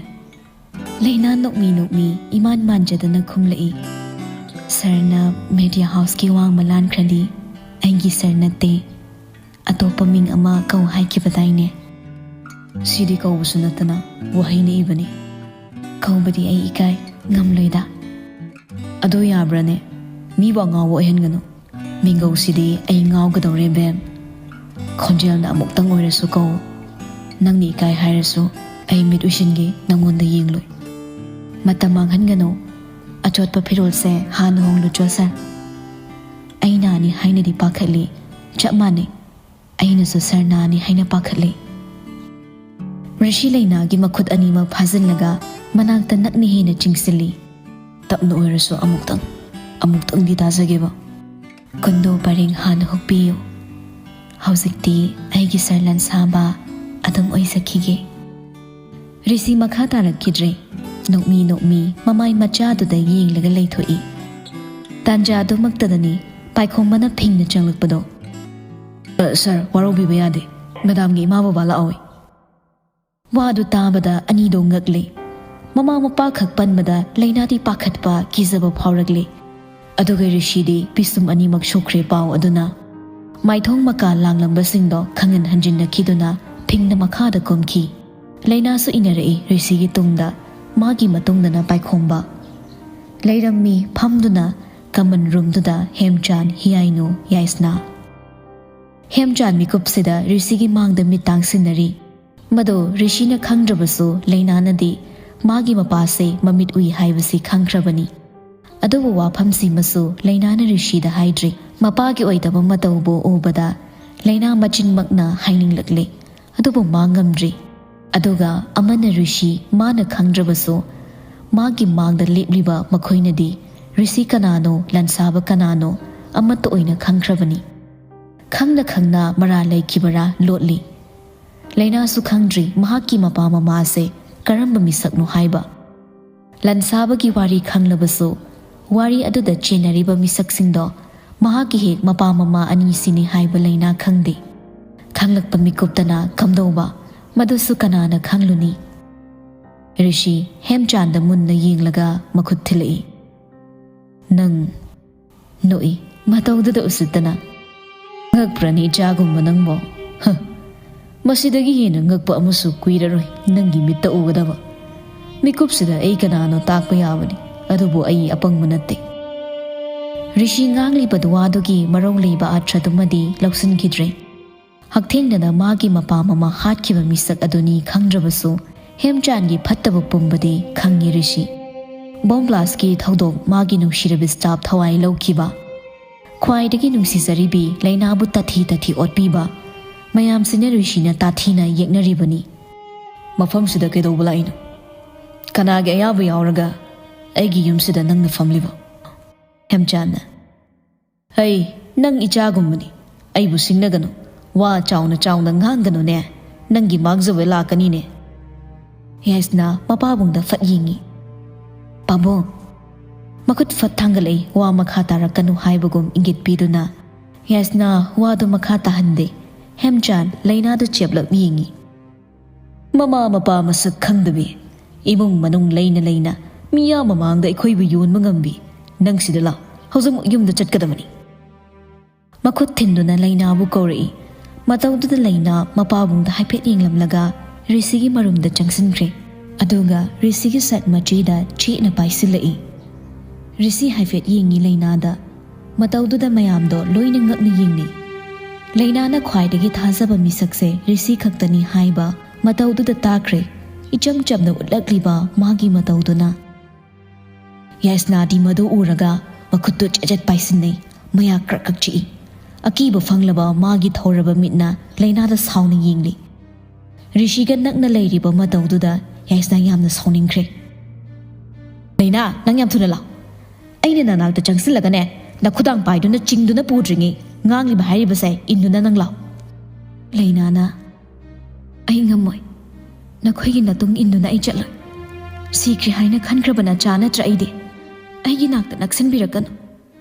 ꯂꯩꯅꯥ ꯅꯣꯛꯃꯤ ꯅꯣꯛꯃꯤ ꯏꯃꯥꯟ ꯃꯥꯟꯖꯗꯅ ꯈꯨꯝꯂꯛꯏ꯫ "ꯁꯥꯔꯅ ꯃꯦꯗꯤꯌꯥ ꯍꯥꯎꯁꯀꯤ ꯋꯥꯡꯃ ꯂꯥꯟꯈ꯭ꯔꯗꯤ ꯑꯩꯒꯤ ꯁꯥꯔ ꯅꯠꯇꯦ, ꯑꯇꯣꯞꯄ ꯃꯤꯡ ꯑꯃ ꯀꯧ ꯍꯥꯏꯈꯤꯕꯗꯥꯏꯅꯦ?" "ꯁꯤꯗꯤ ꯀꯧꯕꯁꯨ ꯅꯠꯇꯅ ꯋꯥꯍꯩꯅ ꯏꯕꯅꯤ꯫ ꯀꯧꯕꯗꯤ ꯑꯩ ꯏꯀꯥꯏ, ꯉꯝꯂꯣꯏꯗ꯫" "ꯑꯗꯨ ꯌꯥꯕ꯭ꯔꯥꯅꯦ? ꯃꯤꯕꯨ ꯑꯉꯥꯎꯕ ꯑꯣꯏꯍꯟꯒꯅꯨ꯫ ꯃꯤꯡꯒꯧꯁꯤꯗꯤ ꯑꯩ ꯉꯥꯎꯒꯗꯧꯔꯦ, ꯕꯦꯝ꯫ ꯈꯣꯟꯖꯦꯜꯅ ꯑꯃꯨꯛꯇꯪ ꯑꯣꯏꯔꯁꯨ ꯀꯧ꯫ ꯅꯪꯅ ꯏꯀꯥꯏ ꯍꯥꯏꯔꯁꯨ ꯑꯩ ꯃꯤꯠ ꯎꯏꯁꯤꯟꯒꯦ, ꯅꯪꯉꯣꯟꯗ ꯌꯦꯡꯂꯣꯏ꯫ ꯃꯇꯝ ꯃꯥꯡꯍꯟꯒꯅꯨ꯫ ꯑꯆꯣꯠꯄ ꯐꯤꯔꯣꯜꯁꯦ ꯍꯥꯟꯅ ꯍꯣꯡꯂꯨꯆꯣ, ꯁꯥꯔ꯫" ꯑꯩ ꯅꯥꯅꯤ ꯍꯥꯏꯅꯗꯤ ꯄꯥꯈꯠꯂꯤ, ꯆꯞ ꯃꯥꯟꯅꯩ꯫ ꯑꯩꯅꯁꯨ ꯁꯥꯔ ꯅꯥꯅꯤ ꯍꯥꯏꯅ ꯄꯥꯈꯠꯂꯤ꯫ ꯔꯤꯁꯤ ꯂꯩꯅꯥꯒꯤ ꯃꯈꯨꯠ ꯑꯅꯤꯃꯛ ꯐꯥꯖꯤꯜꯂꯒ ꯃꯅꯥꯛꯇ ꯅꯛꯅ ꯍꯦꯟꯅ ꯆꯤꯡꯁꯤꯜꯂꯤ꯫ "ꯇꯞꯅ ꯑꯣꯏꯔꯁꯨ ꯑꯃꯨꯛꯇꯪ, ꯑꯃꯨꯛꯇꯪꯗꯤ ꯇꯥꯖꯒꯦꯕ꯫ ꯀꯨꯟꯗꯣ ꯄꯔꯦꯡ ꯍꯥꯟꯅ ꯍꯨꯛꯄꯤꯌꯨ꯫ ꯍꯧꯖꯤꯛꯇꯤ ꯑꯩꯒꯤ ꯁꯔ ꯂꯟꯁꯥꯕ ꯑꯗꯨꯝ ꯑꯣꯏꯖꯈꯤꯒꯦ꯫" ꯔꯤꯁꯤ ꯃꯈꯥ ꯇꯥꯔꯛꯈꯤꯗ꯭ꯔꯦ꯫ ꯅꯣꯛꯃꯤ ꯅꯣꯛꯃꯤ ꯃꯃꯥꯏ ꯃꯆꯥꯗꯨꯗ ꯌꯦꯡꯂꯒ ꯂꯩꯊꯣꯛꯏ꯫ ꯇꯥꯟꯖꯥ ꯑꯗꯨꯃꯛꯇꯗꯅꯤ ꯄꯥꯏꯈꯣꯝꯕꯅ ꯐꯤꯡꯅ ꯆꯪꯂꯛꯄꯗꯣ꯫ "ꯑ, ꯁꯔ, ꯋꯥꯔꯧꯕꯤꯕ ꯌꯥꯗꯦ꯫ ꯃꯦꯗꯥꯝꯒꯤ ꯏꯃꯥ ꯕꯕꯥ ꯂꯥꯛꯍꯧꯏ꯫" ꯋꯥꯗꯨ ꯇꯥꯕꯗ ꯑꯅꯤꯗꯣ ꯉꯛꯂꯦ꯫ ꯃꯃꯥ ꯃꯄꯥ ꯈꯛ ꯄꯟꯕꯗ ꯂꯩꯅꯥꯗꯤ ꯄꯥꯈꯠꯄ, ꯀꯤꯖꯕ ꯐꯥꯎꯔꯛꯂꯦ꯫ ꯑꯗꯨꯒ ꯔꯤꯁꯤꯗꯤ ꯄꯤꯁꯨꯝ ꯑꯅꯤꯃꯛ ꯁꯣꯛꯈ꯭ꯔꯦ ꯄꯥꯎ ꯑꯗꯨꯅ꯫ ꯃꯥꯏꯊꯣꯡ ꯃꯀꯥ ꯂꯥꯡꯂꯝꯕꯁꯤꯡꯗꯣ ꯈꯪꯍꯟ ꯍꯟꯖꯤꯟꯅꯈꯤꯗꯨꯅ ꯐꯤꯡꯅ ꯃꯈꯥꯗ ꯀꯨꯝꯈꯤ꯫ ꯂꯩꯅꯥꯁꯨ ꯏꯟꯅꯔꯛꯏ ꯔꯤꯁꯤꯒꯤ ꯇꯨꯡꯗ, ꯃꯥꯒꯤ ꯃꯇꯨꯡꯗꯅ ꯄꯥꯏꯈꯣꯝꯕ꯫ ꯂꯩꯔꯝꯃꯤ ꯐꯝꯗꯨꯅ ꯀꯃꯟ ꯔꯨꯝꯗꯨꯗ ꯍꯦꯝꯆꯥꯟ, ꯍꯤꯌꯥꯏꯅꯨ, ꯌꯥꯏꯁꯅꯥ꯫ ꯍꯦꯝꯆꯥꯟ ꯃꯤꯀꯨꯞꯁꯤꯗ ꯔꯤꯁꯤꯒꯤ ꯃꯥꯡꯗ ꯃꯤꯠ ꯇꯥꯡꯁꯤꯟꯅꯔꯤ꯫ ꯃꯗꯨ ꯔꯤꯁꯤꯅ ꯈꯪꯗ꯭ꯔꯕꯁꯨ ꯂꯩꯅꯥꯅꯗꯤ ꯃꯥꯒꯤ ꯃꯄꯥꯁꯦ ꯃꯃꯤꯠ ꯎꯏ ꯍꯥꯏꯕꯁꯤ ꯈꯪꯈ꯭ꯔꯕꯅꯤ꯫ ꯑꯗꯨꯕꯨ ꯋꯥꯐꯝꯁꯤꯃꯁꯨ ꯂꯩꯅꯥꯅ ꯔꯤꯁꯤꯗ ꯍꯥꯏꯗ꯭ꯔꯤ꯫ ꯃꯄꯥꯒꯤ ꯑꯣꯏꯗꯕ ꯃꯇꯧꯕꯨ ꯎꯕꯗ ꯂꯩꯅꯥ ꯃꯆꯤꯟꯃꯛꯅ ꯍꯥꯏꯅꯤꯡꯂꯛꯂꯦ꯫ ꯑꯗꯨꯕꯨ ꯃꯥ ꯉꯝꯗ꯭ꯔꯤ꯫ ꯑꯗꯨꯒ ꯑꯃꯅ ꯔꯤꯁꯤ, ꯃꯥꯅ ꯈꯪꯗ꯭ꯔꯕꯁꯨ ꯃꯥꯒꯤ ꯃꯥꯡꯗ ꯂꯦꯞꯂꯤꯕ ꯃꯈꯣꯏꯅꯗꯤ ꯔꯤꯁꯤ ꯀꯅꯥꯅꯣ, ꯂꯟꯁꯥꯕ ꯀꯅꯥꯅꯣ ꯑꯃꯠꯇ ꯑꯣꯏꯅ ꯈꯪꯈ꯭ꯔꯕꯅꯤ꯫ ꯈꯪꯅ ꯈꯪꯅ ꯃꯔꯥ ꯂꯩꯈꯤꯕꯔꯥ ꯂꯣꯠꯂꯤ꯫ ꯂꯩꯅꯥꯁꯨ ꯈꯪꯗ꯭ꯔꯤ ꯃꯍꯥꯛꯀꯤ ꯃꯄꯥ ꯃꯃꯥꯁꯦ ꯀꯔꯝꯕ ꯃꯤꯁꯛꯅꯣ ꯍꯥꯏꯕ꯫ ꯂꯟꯁꯥꯕꯒꯤ ꯋꯥꯔꯤ ꯈꯪꯂꯕꯁꯨ, ꯋꯥꯔꯤ ꯑꯗꯨꯗ ꯆꯦꯟꯅꯔꯤꯕ ꯃꯤꯁꯛꯁꯤꯡꯗꯣ ꯃꯍꯥꯛꯀꯤ ꯍꯦꯛ ꯃꯄꯥ ꯃꯃꯥ ꯑꯅꯤꯁꯤꯅꯤ ꯍꯥꯏꯕ ꯂꯩꯅꯥ ꯈꯪꯗꯦ꯫ ꯈꯪꯂꯛꯄ ꯃꯤꯀꯨꯞꯇꯅ ꯀꯝꯗꯧꯕ, ꯃꯗꯨꯁꯨ ꯀꯅꯥꯅ ꯈꯪꯂꯨꯅꯤ? ꯔꯤꯁꯤ ꯍꯦꯝꯆꯥꯟꯗ ꯃꯨꯟꯅ ꯌꯦꯡꯂꯒ ꯃꯈꯨꯠ ꯊꯤꯜꯂꯛꯏ꯫ "ꯅꯪ ꯅꯣꯛꯏ, ꯃꯇꯧꯗꯨꯗ ꯎꯁꯤꯠꯇꯅ꯫ "ꯉꯛꯄ꯭ꯔꯅꯦ ꯏꯆꯥꯒꯨꯝꯕ ꯅꯪꯕꯣ? ꯍ, ꯃꯁꯤꯗꯒꯤ ꯍꯦꯟꯅ ꯉꯛꯄ ꯑꯃꯁꯨ ꯀꯨꯏꯔꯔꯣꯏ ꯅꯪꯒꯤ ꯃꯤꯠꯇ ꯎꯒꯗꯕ꯫ ꯃꯤꯀꯨꯞꯁꯤꯗ ꯑꯩ ꯀꯅꯥꯅꯣ ꯇꯥꯛꯄ ꯌꯥꯕꯅꯤ, ꯑꯗꯨꯕꯨ ꯑꯩ ꯑꯄꯪꯕ ꯅꯠꯇꯦ꯫" ꯔꯤꯁꯤ ꯉꯥꯡꯂꯤꯕꯗꯨ ꯋꯥꯗꯨꯒꯤ ꯃꯔꯧ ꯂꯩꯕ ꯑꯥꯔꯊꯗꯨꯃꯗꯤ ꯂꯧꯁꯤꯟꯈꯤꯗ꯭ꯔꯦ꯫ ꯍꯛꯊꯦꯡꯅꯅ ꯃꯥꯒꯤ ꯃꯄꯥ ꯃꯃꯥ ꯍꯥꯠꯈꯤꯕ ꯃꯤꯁꯛ ꯑꯗꯨꯅꯤ ꯈꯪꯗ꯭ꯔꯕꯁꯨ, ꯍꯦꯝꯆꯥꯟꯒꯤ ꯐꯠꯇꯕ ꯄꯨꯝꯕꯗꯤ ꯈꯪꯉꯤ ꯔꯤꯁꯤ꯫ ꯕꯣꯝ ꯕ꯭ꯂꯥꯁꯀꯤ ꯊꯧꯗꯣꯛ ꯃꯥꯒꯤ ꯅꯨꯡꯁꯤꯔꯕꯤ ꯁ꯭ꯇꯥꯐ ꯊꯋꯥꯏ ꯂꯧꯈꯤꯕ, ꯈ꯭ꯋꯥꯏꯗꯒꯤ ꯅꯨꯡꯁꯤꯖꯔꯤꯕꯤ ꯂꯩꯅꯥꯕꯨ ꯇꯥꯊꯤ ꯇꯥꯊꯤ ꯑꯣꯠꯄꯤꯕ, ꯃꯌꯥꯝꯁꯤꯅ ꯔꯤꯁꯤꯅ ꯇꯥꯊꯤꯅ ꯌꯦꯛꯅꯔꯤꯕꯅꯤ꯫ ꯃꯐꯝꯁꯤꯗ ꯀꯩꯗꯧꯕ ꯂꯥꯛꯏꯅꯣ? ꯀꯅꯥꯒꯤ ꯑꯌꯥꯕ ꯌꯥꯎꯔꯒ ꯑꯩꯒꯤ ꯌꯨꯝꯁꯤꯗ ꯅꯪꯅ ꯐꯝꯂꯤꯕ? ꯍꯦꯝꯆꯥꯟꯅ, "ꯍꯩ, ꯅꯪ ꯏꯆꯥꯒꯨꯝꯕꯅꯤ꯫ ꯑꯩꯕꯨ ꯁꯤꯡꯅꯒꯅꯨ꯫ ꯋꯥ ꯆꯥꯎꯅ ꯆꯥꯎꯅ ꯉꯥꯡꯒꯅꯨꯅꯦ꯫ ꯅꯪꯒꯤ ꯃꯥꯡꯖꯕ ꯂꯥꯛꯀꯅꯤꯅꯦ꯫" ꯌꯥꯏꯁꯅꯥ ꯃꯄꯥꯕꯨꯡꯗ ꯐꯠ ꯌꯦꯡꯉꯤ꯫ "ꯄꯥꯕꯨꯡ꯫" ꯃꯈꯨꯠ ꯐꯠ ꯊꯥꯡꯒꯠꯂꯛꯏ, ꯋꯥ ꯃꯈꯥ ꯇꯥꯔꯛꯀꯅꯨ ꯍꯥꯏꯕꯒꯨꯝ ꯏꯪꯒꯤꯠ ꯄꯤꯗꯨꯅ꯫ ꯌꯥꯏꯁꯅꯥ ꯋꯥꯗꯨ ꯃꯈꯥ ꯇꯥꯍꯟꯗꯦ꯫ ꯍꯦꯝꯆꯥꯟ ꯂꯩꯅꯥꯗꯨ ꯆꯦꯞꯂꯞ ꯌꯦꯡꯉꯤ꯫ "ꯃꯃꯥ ꯃꯄꯥ ꯃꯁꯛ ꯈꯪꯗꯕꯤ, ꯏꯃꯨꯡ ꯃꯅꯨꯡ ꯂꯩꯅ ꯂꯩꯅ ꯃꯤꯌꯥꯝ ꯃꯃꯥꯡꯗ ꯑꯩꯈꯣꯏꯕꯨ ꯌꯣꯟꯕ ꯉꯝꯕꯤ, ꯅꯪ ꯁꯤꯗ ꯂꯥꯛ, ꯍꯧꯖꯤꯛꯃꯛ ꯌꯨꯝꯗ ꯆꯠꯀꯗꯕꯅꯤ꯫" ꯃꯈꯨꯠ ꯊꯤꯟꯗꯨꯅ ꯂꯩꯅꯥꯕꯨ ꯀꯧꯔꯛꯏ꯫ ꯃꯇꯧꯗꯨꯗ ꯂꯩꯅꯥ ꯃꯄꯥꯕꯨꯡꯗ ꯍꯥꯏꯐꯦꯠ ꯌꯦꯡꯂꯝꯂꯒ ꯔꯤꯁꯤꯒꯤ ꯃꯔꯨꯝꯗ ꯆꯪꯁꯤꯟꯈ꯭ꯔꯦ꯫ ꯑꯗꯨꯒ ꯔꯤꯁꯤꯒꯤ ꯁꯠ ꯃꯆꯤꯗ ꯆꯦꯠꯅ ꯄꯥꯏꯁꯤꯜꯂꯛꯏ꯫ ꯔꯤꯁꯤ ꯍꯥꯏꯐꯦꯠ ꯌꯦꯡꯉꯤ ꯂꯩꯅꯥꯗ꯫ ꯃꯇꯧꯗꯨꯗ ꯃꯌꯥꯝꯗꯣ ꯂꯣꯏꯅ ꯉꯛꯅ ꯌꯦꯡꯅꯩ꯫ ꯂꯩꯅꯥꯅ ꯈ꯭ꯋꯥꯏꯗꯒꯤ ꯊꯥꯖꯕ ꯃꯤꯁꯛꯁꯦ ꯔꯤꯁꯤ ꯈꯛꯇꯅꯤ ꯍꯥꯏꯕ ꯃꯇꯧꯗꯨꯗ ꯇꯥꯈ꯭ꯔꯦ꯫ ꯏꯆꯝ ꯆꯝꯅ ꯎꯠꯂꯛꯂꯤꯕ ꯃꯥꯒꯤ ꯃꯇꯧꯗꯨꯅ꯫ ꯌꯥꯏꯁꯅꯥꯗꯤ ꯃꯗꯨ ꯎꯔꯒ ꯃꯈꯨꯠꯇꯨ ꯆꯦꯠ ꯆꯦꯠ ꯄꯥꯏꯁꯤꯟꯅꯩ, ꯃꯌꯥ ꯀ꯭ꯔꯛ ꯀ꯭ꯔꯛ ꯆꯤꯛꯏ꯫ ꯑꯀꯤꯕ ꯐꯪꯂꯕ ꯃꯥꯒꯤ ꯊꯧꯔꯕ ꯃꯤꯠꯅ ꯂꯩꯅꯥꯗ ꯁꯥꯎꯅ ꯌꯦꯡꯂꯤ꯫ ꯔꯤꯁꯤꯒ ꯅꯛꯅ ꯂꯩꯔꯤꯕ ꯃꯇꯧꯗꯨꯗ ꯌꯥꯏꯁꯅꯥ ꯌꯥꯝꯅ ꯁꯥꯎꯅꯤꯡꯈ꯭ꯔꯦ꯫ "ꯂꯩꯅꯥ, ꯅꯪ ꯌꯥꯝ ꯊꯨꯅ ꯂꯥꯛ꯫ ꯑꯩꯅ ꯅꯅꯥꯛꯇ ꯆꯪꯁꯤꯜꯂꯒꯅꯦ, ꯅꯈꯨꯗꯥꯡ ꯄꯥꯏꯗꯨꯅ ꯆꯤꯡꯗꯨꯅ ꯄꯨꯗ꯭ꯔꯤꯉꯩ ꯉꯥꯡꯂꯤꯕ ꯍꯥꯏꯔꯤꯕꯁꯦ ꯏꯟꯗꯨꯅ ꯅꯪ ꯂꯥꯛ꯫" ꯂꯩꯅꯥꯅ, "ꯑꯩ ꯉꯝꯃꯣꯏ꯫ ꯅꯈꯣꯏꯒꯤ ꯅꯇꯨꯡ ꯏꯟꯗꯨꯅ ꯑꯩ ꯆꯠꯂꯣꯏ꯫ ꯁꯤꯈ꯭ꯔꯦ ꯍꯥꯏꯅ ꯈꯟꯈ꯭ꯔꯕ ꯅꯆꯥ ꯅꯠꯇ꯭ꯔ ꯑꯩꯗꯤ? ꯑꯩꯒꯤ ꯅꯥꯛꯇ ꯅꯛꯁꯤꯟꯕꯤꯔꯛꯀꯅꯨ꯫